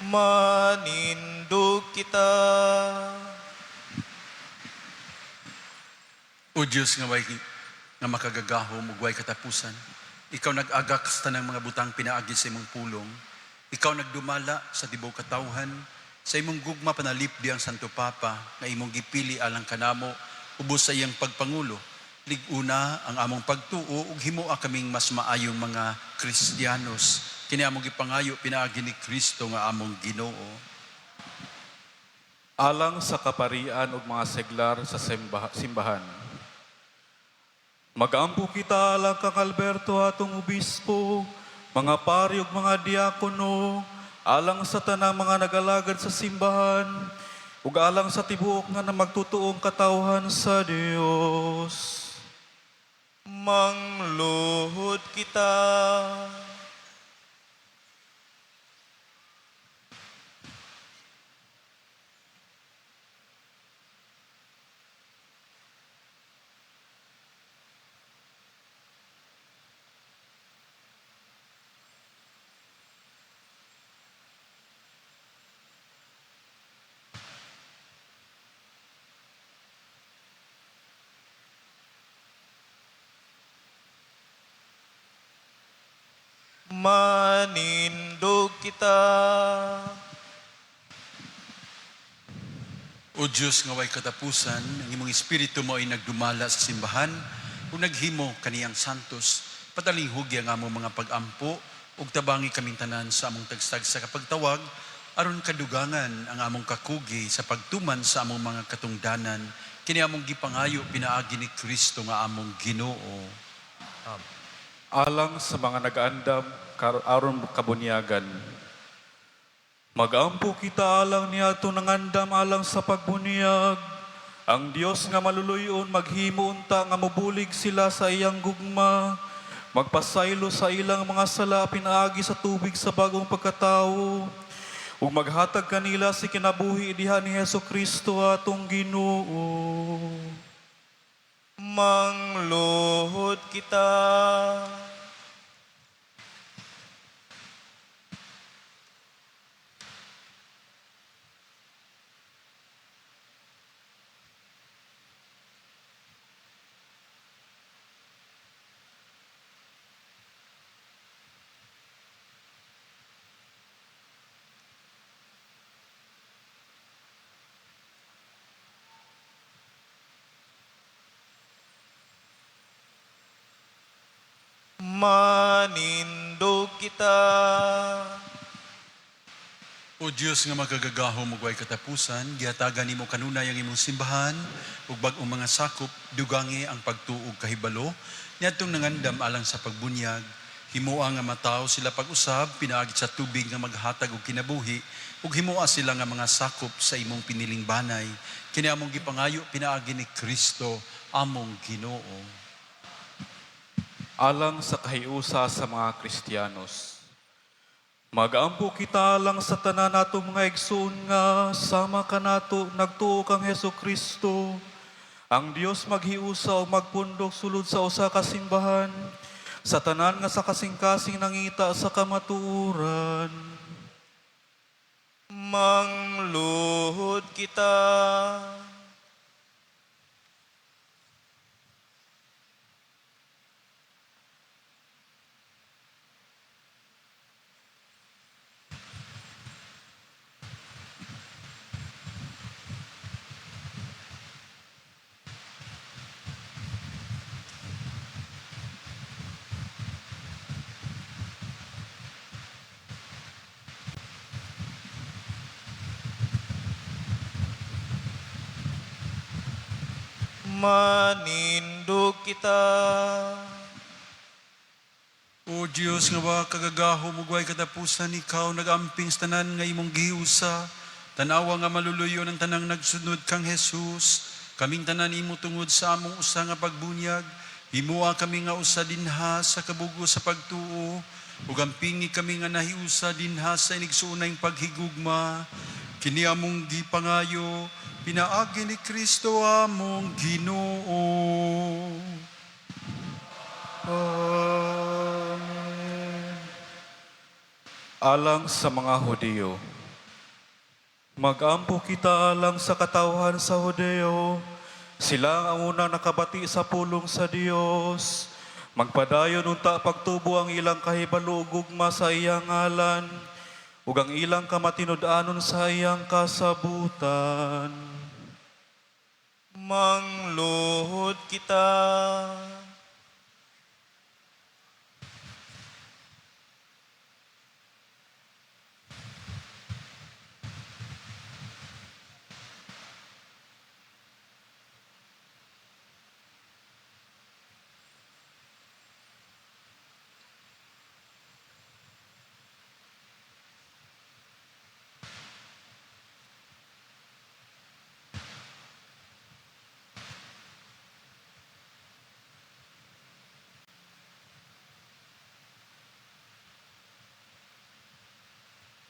Manindog kita. O Dios nga way nga makagagahom ug way katapusan, ikaw nag-agak sa tanang mga butang pinaagi sa imong pulong. Ikaw nagdumala sa tibuok katawhan, sa imong gugma panalipdi ang Santo Papa nga imong gipili alang kanamo ubos sa iyang pagpangulo. Lig-una ang among pagtuo ug himoa kaming mas maayong mga Kristiyanos. Kini among gipangayo pinaagi ni Kristo nga among Ginoo. Alang sa kaparian ug mga seglar sa simbahan. Magampo kita alang kang Alberto atong obispo, mga pari ug mga diakono, alang sa tanang mga nagalagad sa simbahan, ug alang sa tibuok nga magtutuong katawhan sa Dios. Mangluhod kita. Manindog kita. O Diyos nga way katapusan, ang imong espiritu mo ay nagdumala sa simbahan ug naghimo kaniyang santos. Padalinghugi ang among mga pag-ampo ug tabangi kaming tanan sa among tagstag sa kapagtawag aron kadugangan ang among kakugi sa pagtuman sa among mga katungdanan Kini among gipangayo pinaagi ni Kristo nga among Ginoo. Alang sa mga nagaandam aron kabunyagan. Magampo kita alang niadto nangandam alang sa pagbunyag. Ang Dios nga maluluyon maghimo unta nga mobulig sila sa iyang gugma. Magpasaylo sa ilang mga sala pinaagi sa tubig sa bagong pagkatawo. Ug maghatag kanila si kinabuhi diha ni Hesus Kristo atong Ginoo. Mangluhod kita. Manindog kita. O Dios nga makagagahom ug way katapusan, gihatagan nimo kanunay ang imong simbahan ug bag-ong mga sakop, dugangi ang pagtuo kahibalo niadtong nangandam alang sa pagbunyag. Himoa nga matawo sila pag-usab pinaagi sa tubig nga maghatag og kinabuhi ug himoa sila nga mga sakop sa imong piniling banay. Kini among gipangayo pinaagi ni Kristo among Ginoo. Alang sa kahiusa sa mga Kristiyanos. Magampo kita alang sa tanan nato mga igsoon nga sama kanato nagtuo kang Hesus Kristo. Ang Dios maghiusa o magpundok sulod sa usa ka simbahan sa tanan nga sa kasing-kasing nangita sa kamatuoran. Mangluhod kita. Manindog kita. O Dios nga wa kagagahom ug way katapusan, ikaw nagamping sa tanan nga imong gihiusa. Tan-awa nga maluluyo ng tanang nagsunod kang Jesus. Kaming tanan imo tungod sa among usa nga pagbunyag. Himoa kami nga usa dinha sa kabugo sa pagtuo. Ug ampingi kami nga nahiusa dinha sa inigsuonay paghigugma. Kini among gipangayo pinaagi ni Kristo among Ginoo. Amen. Alang sa mga Hudiyo. Magampo kita alang sa katawhan sa Hudeo. Sila ang unang nakabati sa pulong sa Dios. Magpadayon unta pagtubo ang ilang kahibalo ug gugma sa iyang ngalan ug ang ilang kamatinud-anon sa iyang kasabutan. Mangluhod kita.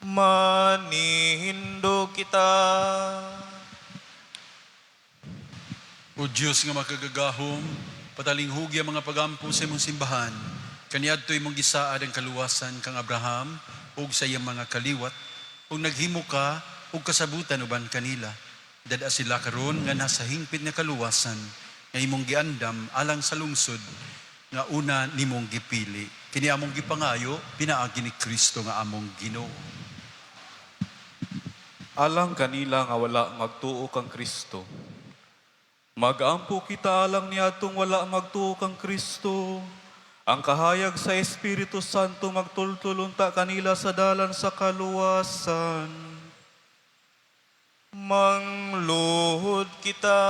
Manindog kita. O Diyos nga makagagahom, patalinghugi ang mga pagampo sa imong simbahan. Kaniadto imong gisaad ang kaluwasan kang Abraham ug sa iyang mga kaliwat, ug naghimo ka og kasabutan uban kanila. Dada sila karon nga nasa hingpit nga kaluwasan nga imong giandam alang sa lungsod nga una nimong gipili. Kini among gipangayo pinaagi ni Kristo nga among Ginoo. Alang kanila nga wala magtuo kang Kristo. Magampo kita alang niadtong wala magtuo kang Kristo. Ang kahayag sa Espiritu Santo magtultol unta kanila sa dalan sa kaluwasan. Mangluhod kita.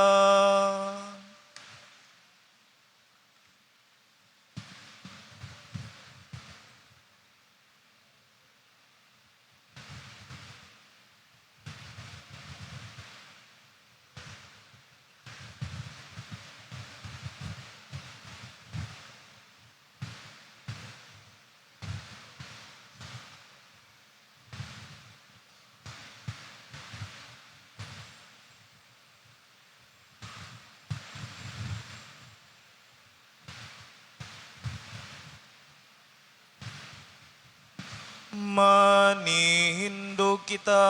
Manihindog kita.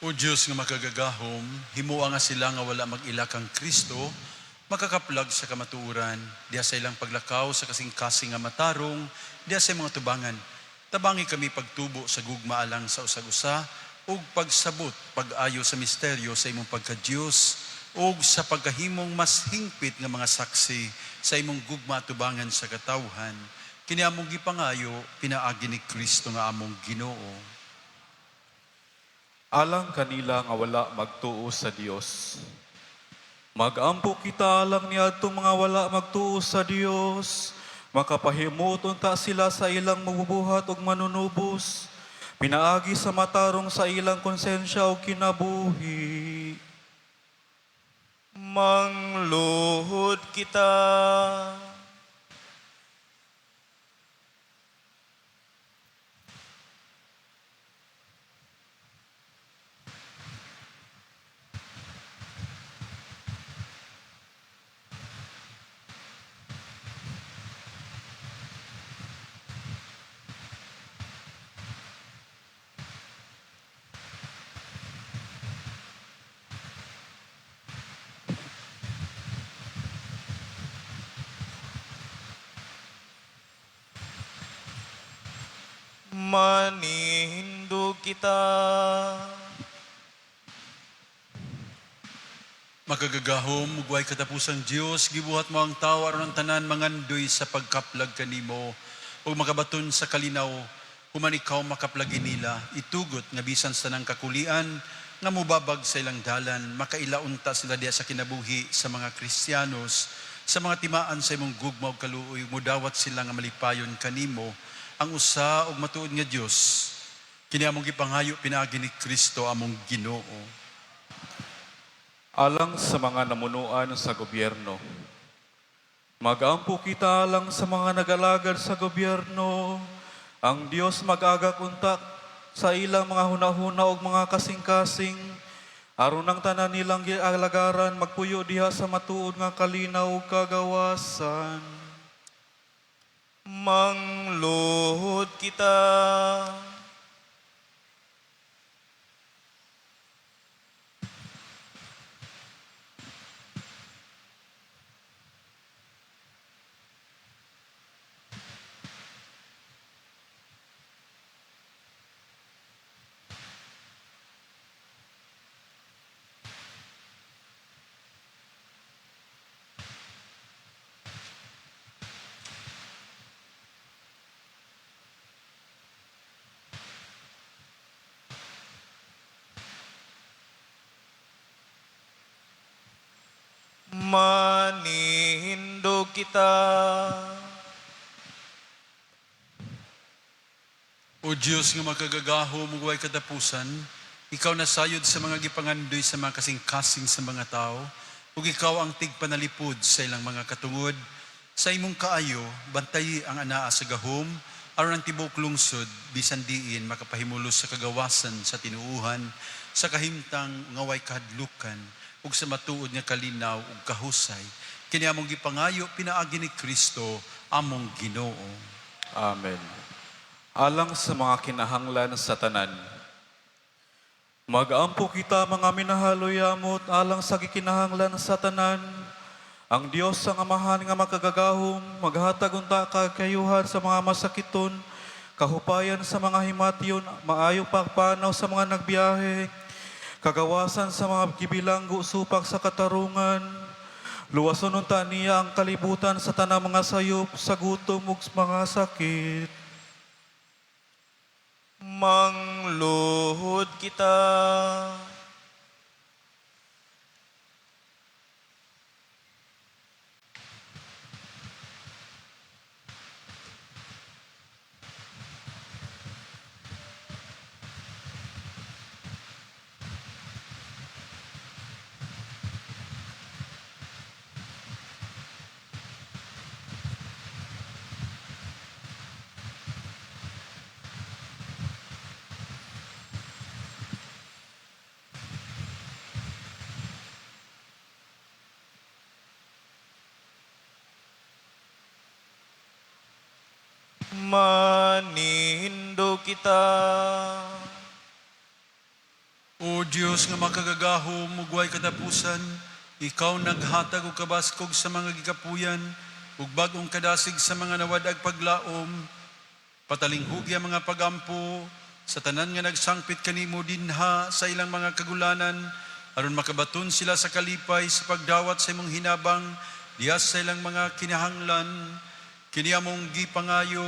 O Diyos nga makagagahom, himua nga sila nga wala mag-ila kang Kristo, makakaplag sa kamatuoran, diha sa ilang paglakaw sa kasing-kasing nga matarong, diha sa mga tubangan. Tabangi kami pagtubo sa gugma alang sa usag-usa, ug pagsabot pag-ayo sa misteryo sa imong pagka-Diyos, ug sa pagkahimong mas hingpit nga mga saksi sa imong gugma tubangan sa katawhan. Kini among gipangayo, pinaagi ni Kristo nga among Ginoo. Alang kanila nga wala magtuo sa Dios. Magampo kita alang niadtong mga wala magtuo sa Dios. Makapahimut unta sila sa ilang mabubuhat ug manunubos. Pinaagi sa matarong sa ilang konsensya ug kinabuhi. Mangluhod kita. Manihindog kita. Makagagahom, ug way katapusang Dios, gibuhat mo ang tao aron ang tanan mangandoy sa pagkaplag kanimo ug makabaton sa kalinaw human ikaw makaplagi nila, itugot nga bisan sa tanang kakulian nga mubabag sa ilang dalan, makaila unta sila diha sa kinabuhi sa mga Kristiyanos, sa mga timaan sa imong gugma ug kaluoy, mudawat sila nga malipayon kanimo ang usa ug matuod nga Dios. Kini among gipangayo pinaagi ni Kristo among Ginoo. Alang sa mga namunuan sa gobyerno. Magampo kita alang sa mga nagalagad sa gobyerno. Ang Dios mag-agak unta sa ilang mga hunahuna ug mga kasing-kasing. Aron ang tanan nilang gialagaran magpuyo diha sa matuod nga kalinaw ug kagawasan. Mangluhod kita. Manihindog kita. O Diyos nga makagagahom ug way katapusan, ikaw nasayod sa mga gipangandoy sa mga kasing-kasing sa mga tao, ug ikaw ang tigpanalipod sa ilang mga katungod. Sa imong kaayo, bantayi ang anaa sa gahom, aron ang tibuok lungsod, bisan diin makapahimulos sa kagawasan sa tinuuhan, sa kahimtang nga way kahadlukan, ug sa matuod nga kalinaw ug kahusay. Kini among gipangayo pinaagi ni Kristo among Ginoo. Amen. Alang sa mga kinahanglan sa tanan. Magampo kita mga minahaloy-amot alang sa gikinahanglan sa tanan. Ang Dios ang Amahan nga makagagahom, maghatag unta kagayuhan sa mga masakiton, kahupayan sa mga himation, maayong pagpanaw sa mga nagbiyahe, kagawasan sa mga gibilanggo supak sa katarungan. Luwason unta niya ang kalibutan sa tanang mga sayop, sa gutom ug mga sakit. Mangluhod kita. Manindog kita. O Dios nga makagagahom ug way katapusan, ikaw naghatag og kabaskog sa mga gikapuyan ug bag-ong kadasig sa mga nawad-ag paglaom. Patalinghugi ang mga pagampo sa tanan nga nagsangpit kanimo dinha sa ilang mga kagulanan, aron makabaton sila sa kalipay sa pagdawat sa imong hinabang diha sa ilang mga kinahanglan. Kini among gipangayo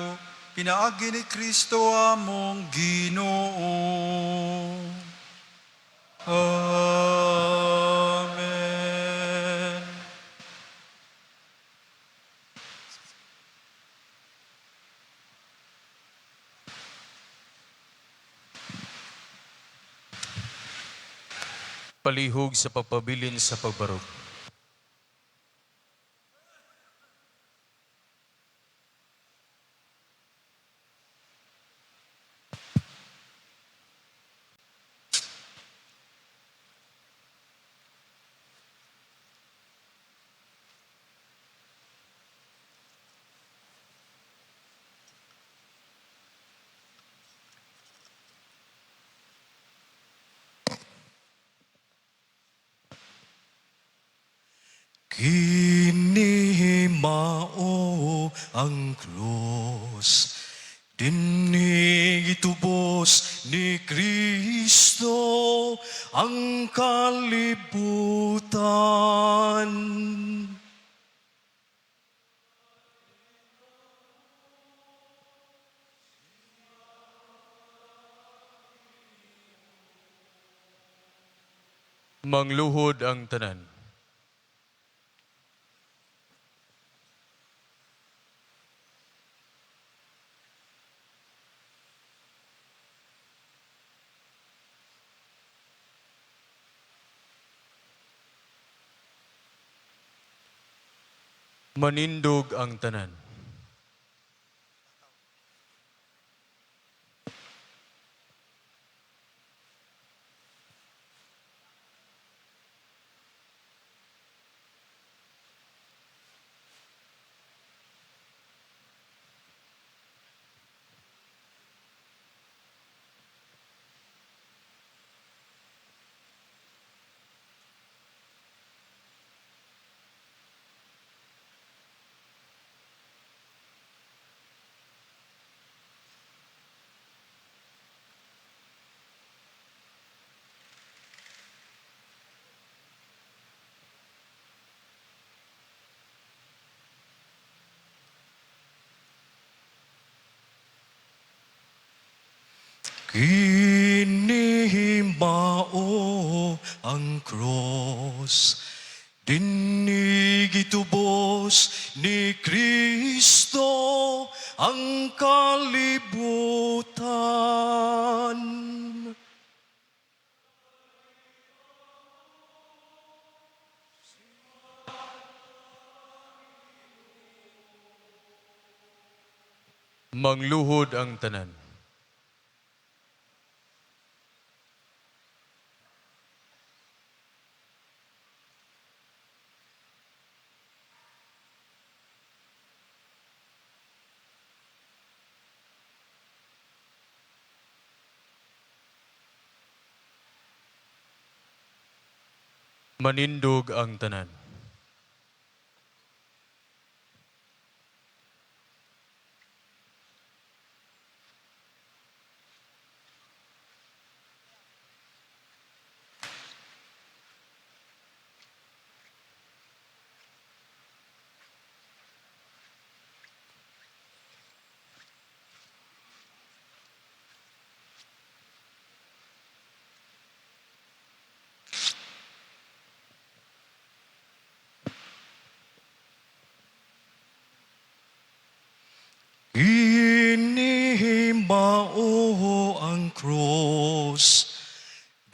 pinaagi ni Kristo among Ginoo. Amen. Palihog sa pagpabilin sa pagbarog. Kini mao ang krus, dinhi gitubos ni Kristo ang kalibutan. Mangluhod ang tanan. Manindog ang tanan. Kini mao ang cross, dinhi gitubos ni Kristo ang kalibutan. Mangluhod ang tanan. Manindog ang tanan. Ini mao ang cross,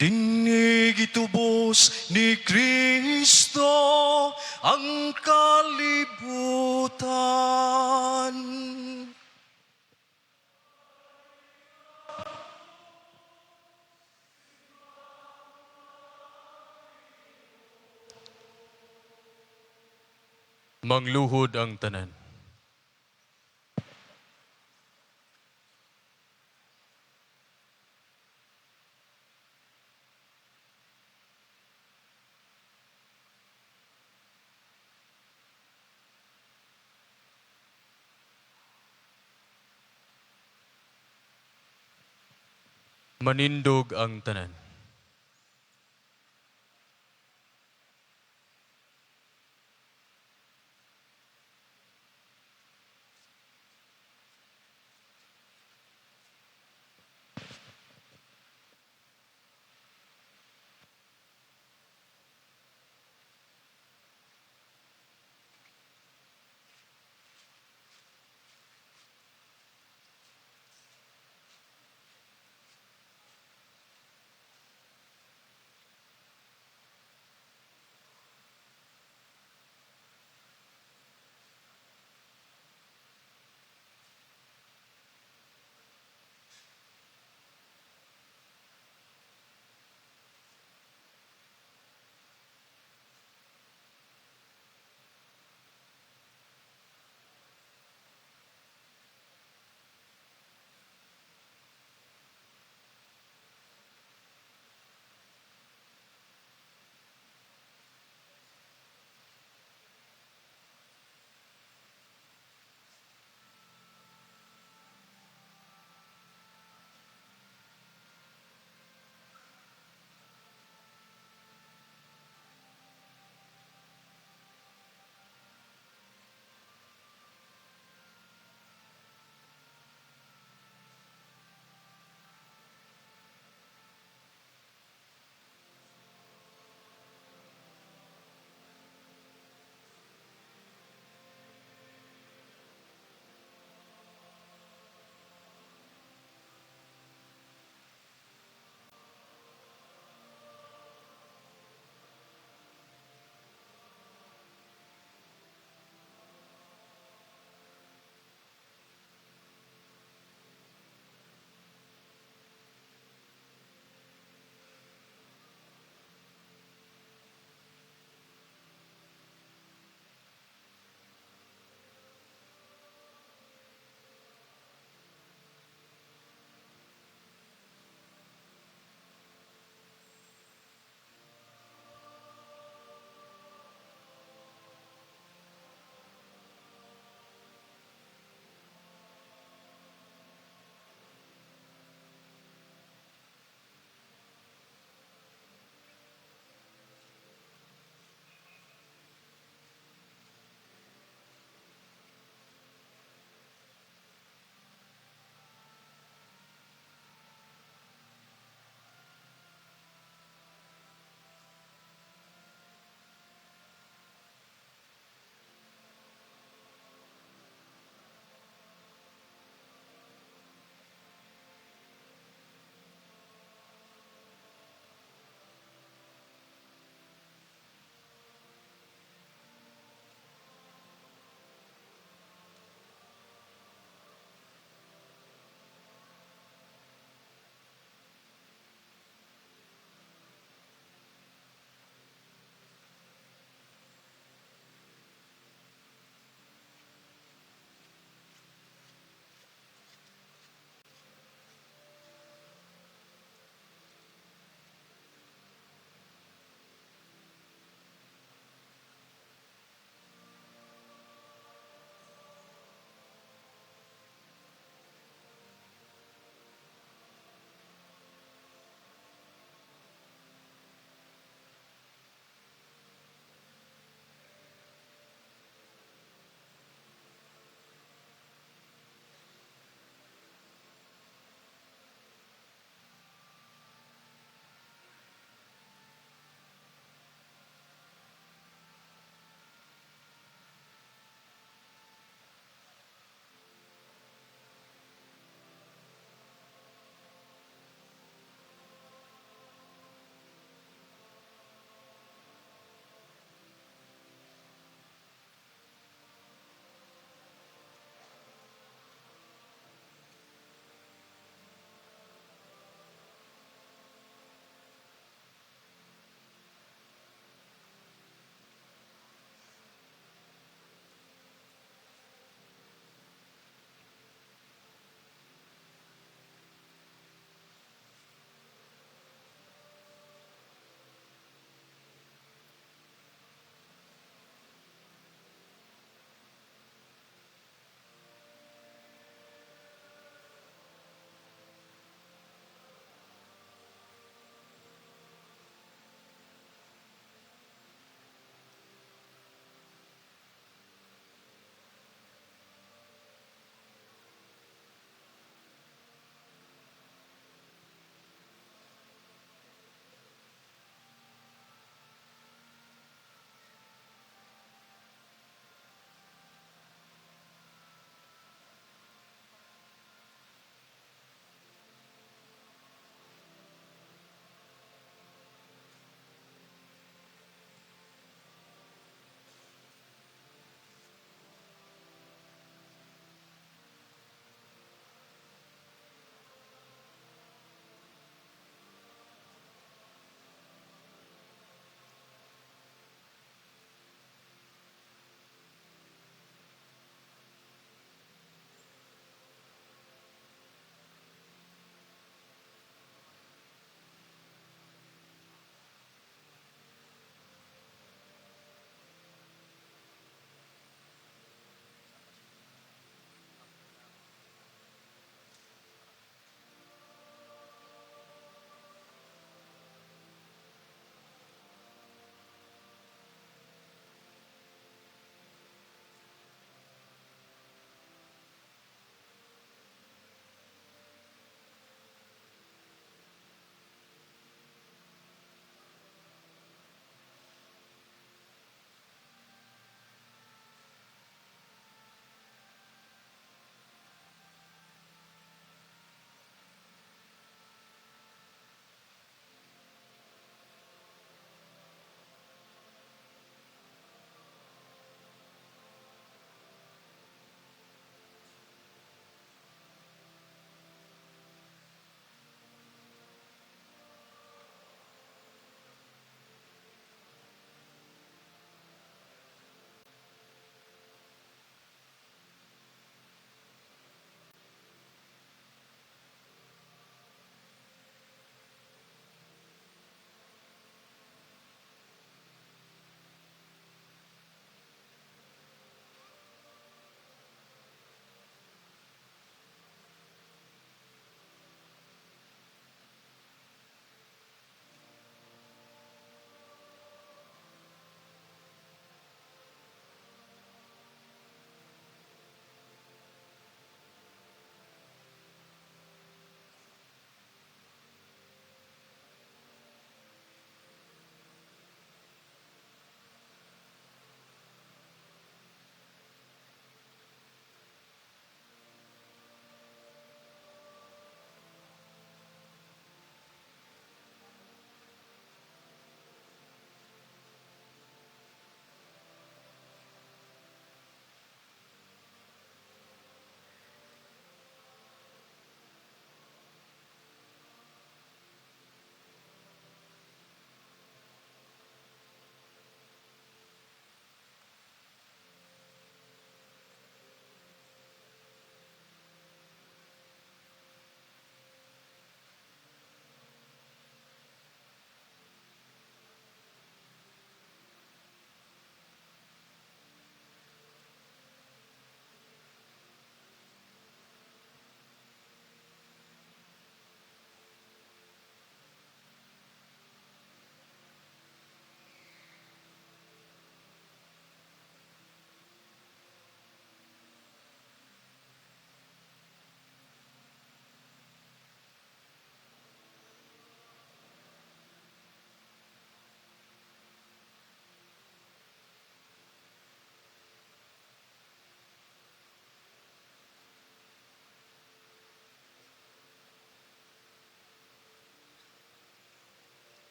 dinhi gitubos ni Kristo ang kalibutan. Mangluhod ang tanan. Manindog ang tanan.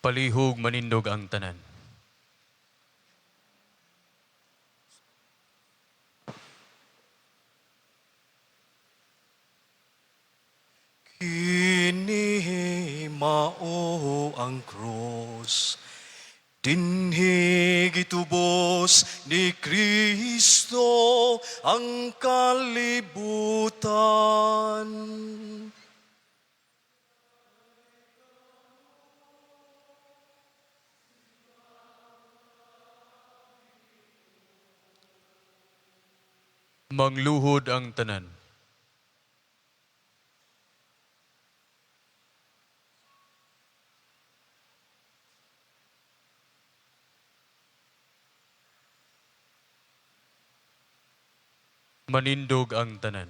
Palihog manindog ang tanan. Kini mao ang cross, dinhi gitubos ni Kristo ang kalibutan. Mangluhod ang tanan. Manindog ang tanan.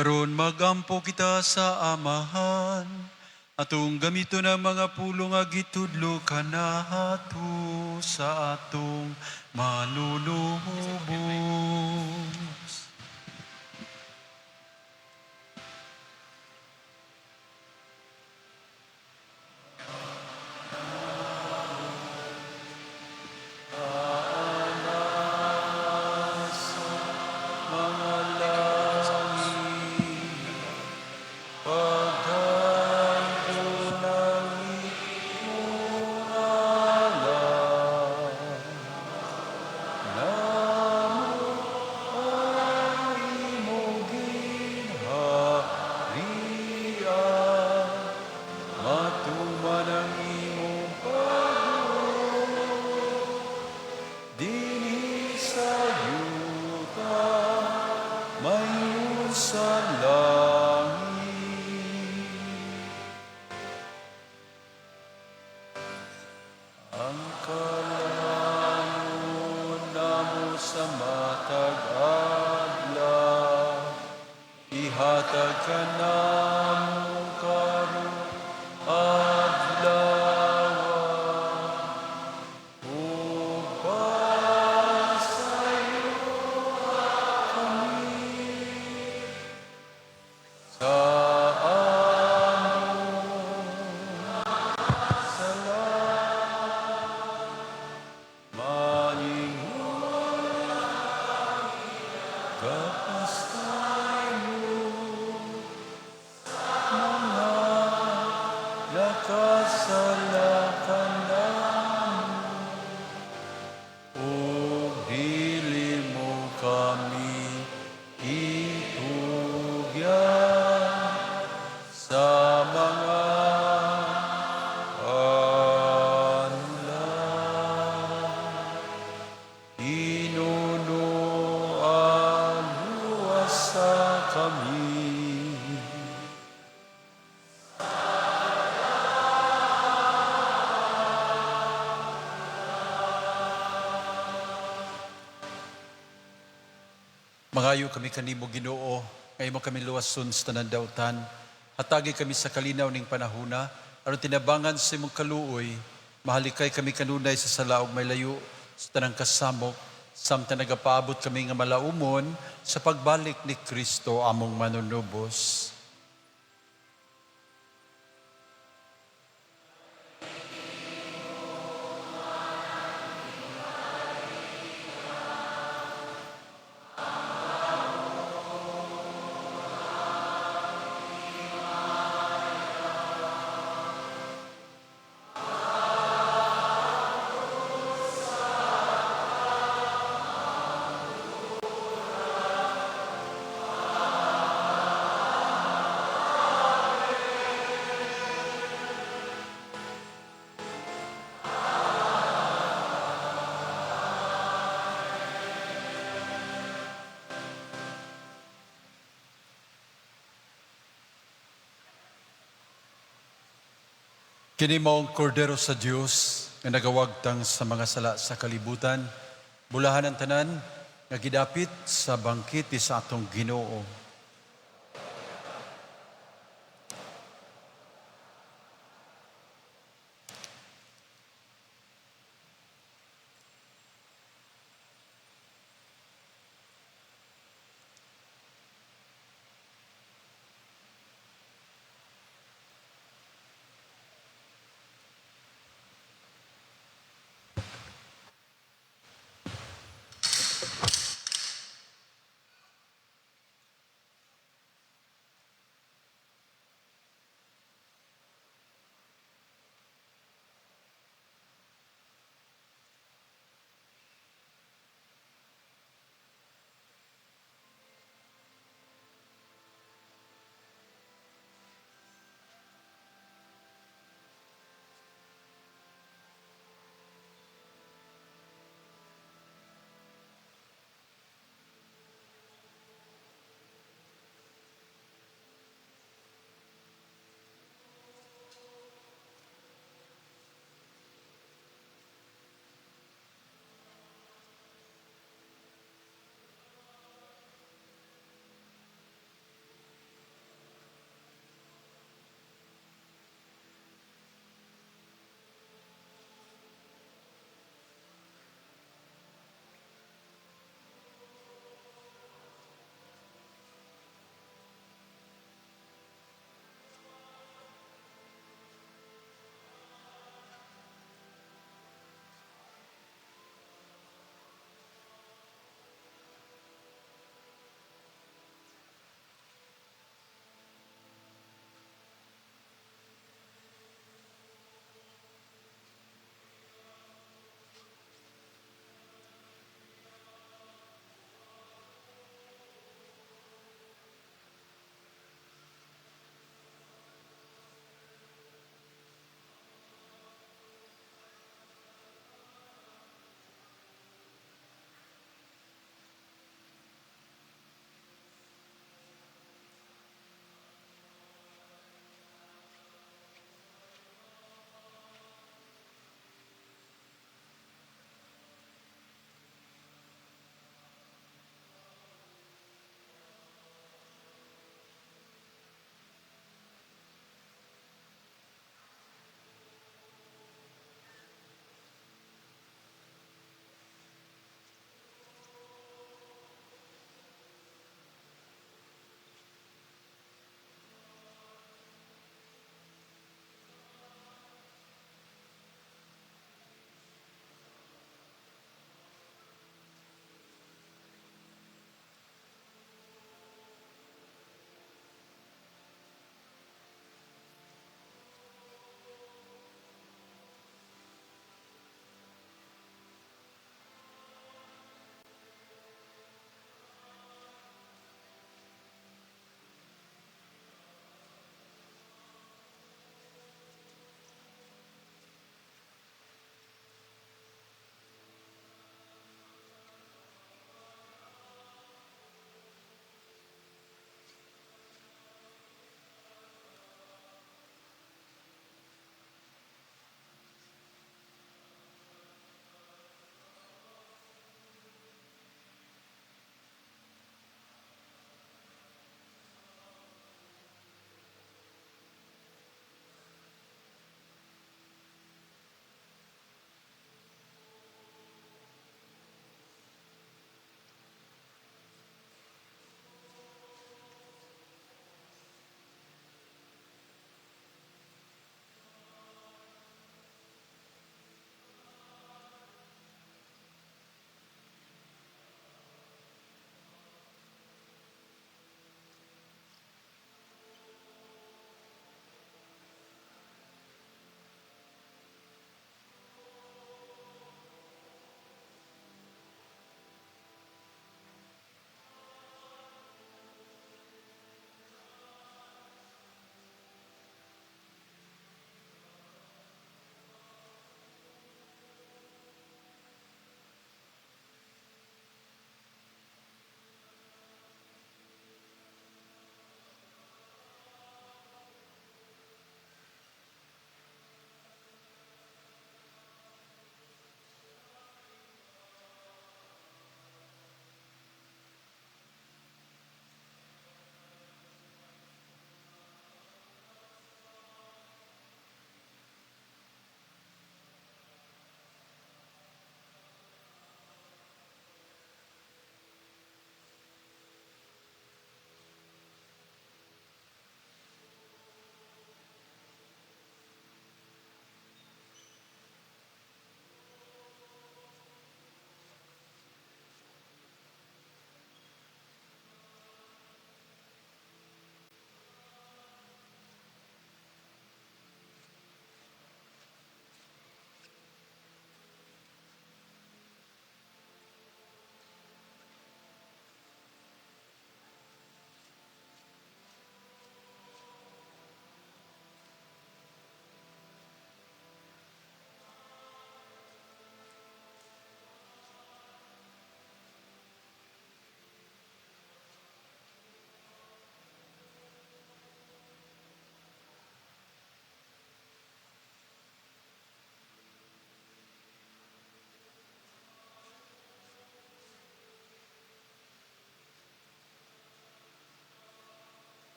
Karon magampo kita sa Amahan, atong gamiton ang mga pulong nga gitudlo kanato sa atong manunubos. Pagkalamon namo sa matag adlaw, ihatag kanamo karong adlaw, ug pasayo kami sa among sala, maingon gapas tayo mga nakasala kanamo, ug dili mo kami itugyan sa mga panula. Hinunoa luwasa kami. Mangayo kami kanimo, Ginoo, nga imo kami luwason sa tanan dautan. Hatagi kami sa kalinaw ning panahuna aron tinabangan sa imong kaluoy, mahalikay kami kanunay sa sala ug may layo sa tanang kasamok samtang nagapaabot kami nga malaumon sa pagbalik ni Kristo among manunubos. Kini mao ang Kordero sa Dios nga nagawagtang sa mga sala sa kalibutan. Bulahan ang tanan nga gidapit sa bangkete sa atong Ginoo.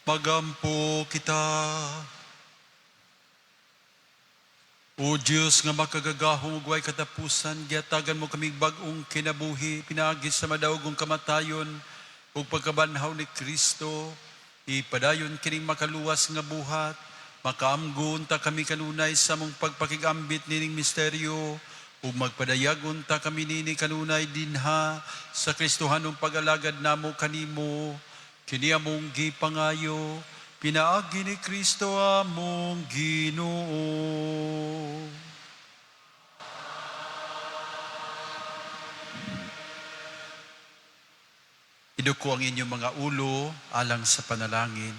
Magampo kita. O Diyos nga makagagahom ug way katapusan, gihatagan mo kamig bag-ong kinabuhi, pinaagi sa madaogong kamatayon ug pagkabanhaw ni Kristo. Ipadayon kining makaluwas nga buhat, makaamgo unta kami kanunay sa among pagpakigambit nining misteryo, ug magpadayag unta kami nini kanunay dinha sa Kristohanong pag-alagad namo kanimo. Kini among gipangayo pinaagi ni Kristo among Ginoo. Iduko ang inyong mga ulo alang sa panalangin.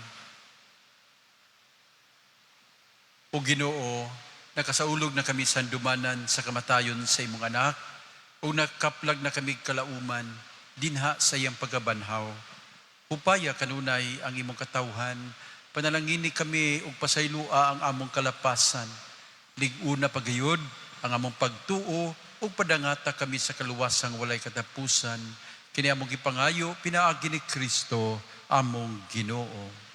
O Ginoo, nakasaulog na kami sa handumanan sa kamatayon sa imong anak, ug nakaplag na kami kalauman dinha sa iyang pagkabanhaw. Hupaya kanunay ang imong katawhan, panalangini kami ug pasaylua ang among kalapasan. Lig-una pagayod ang among pagtuo ug padangata kami sa kaluwasang walay katapusan. Kini among gipangayo pinaagi ni Kristo among Ginoo.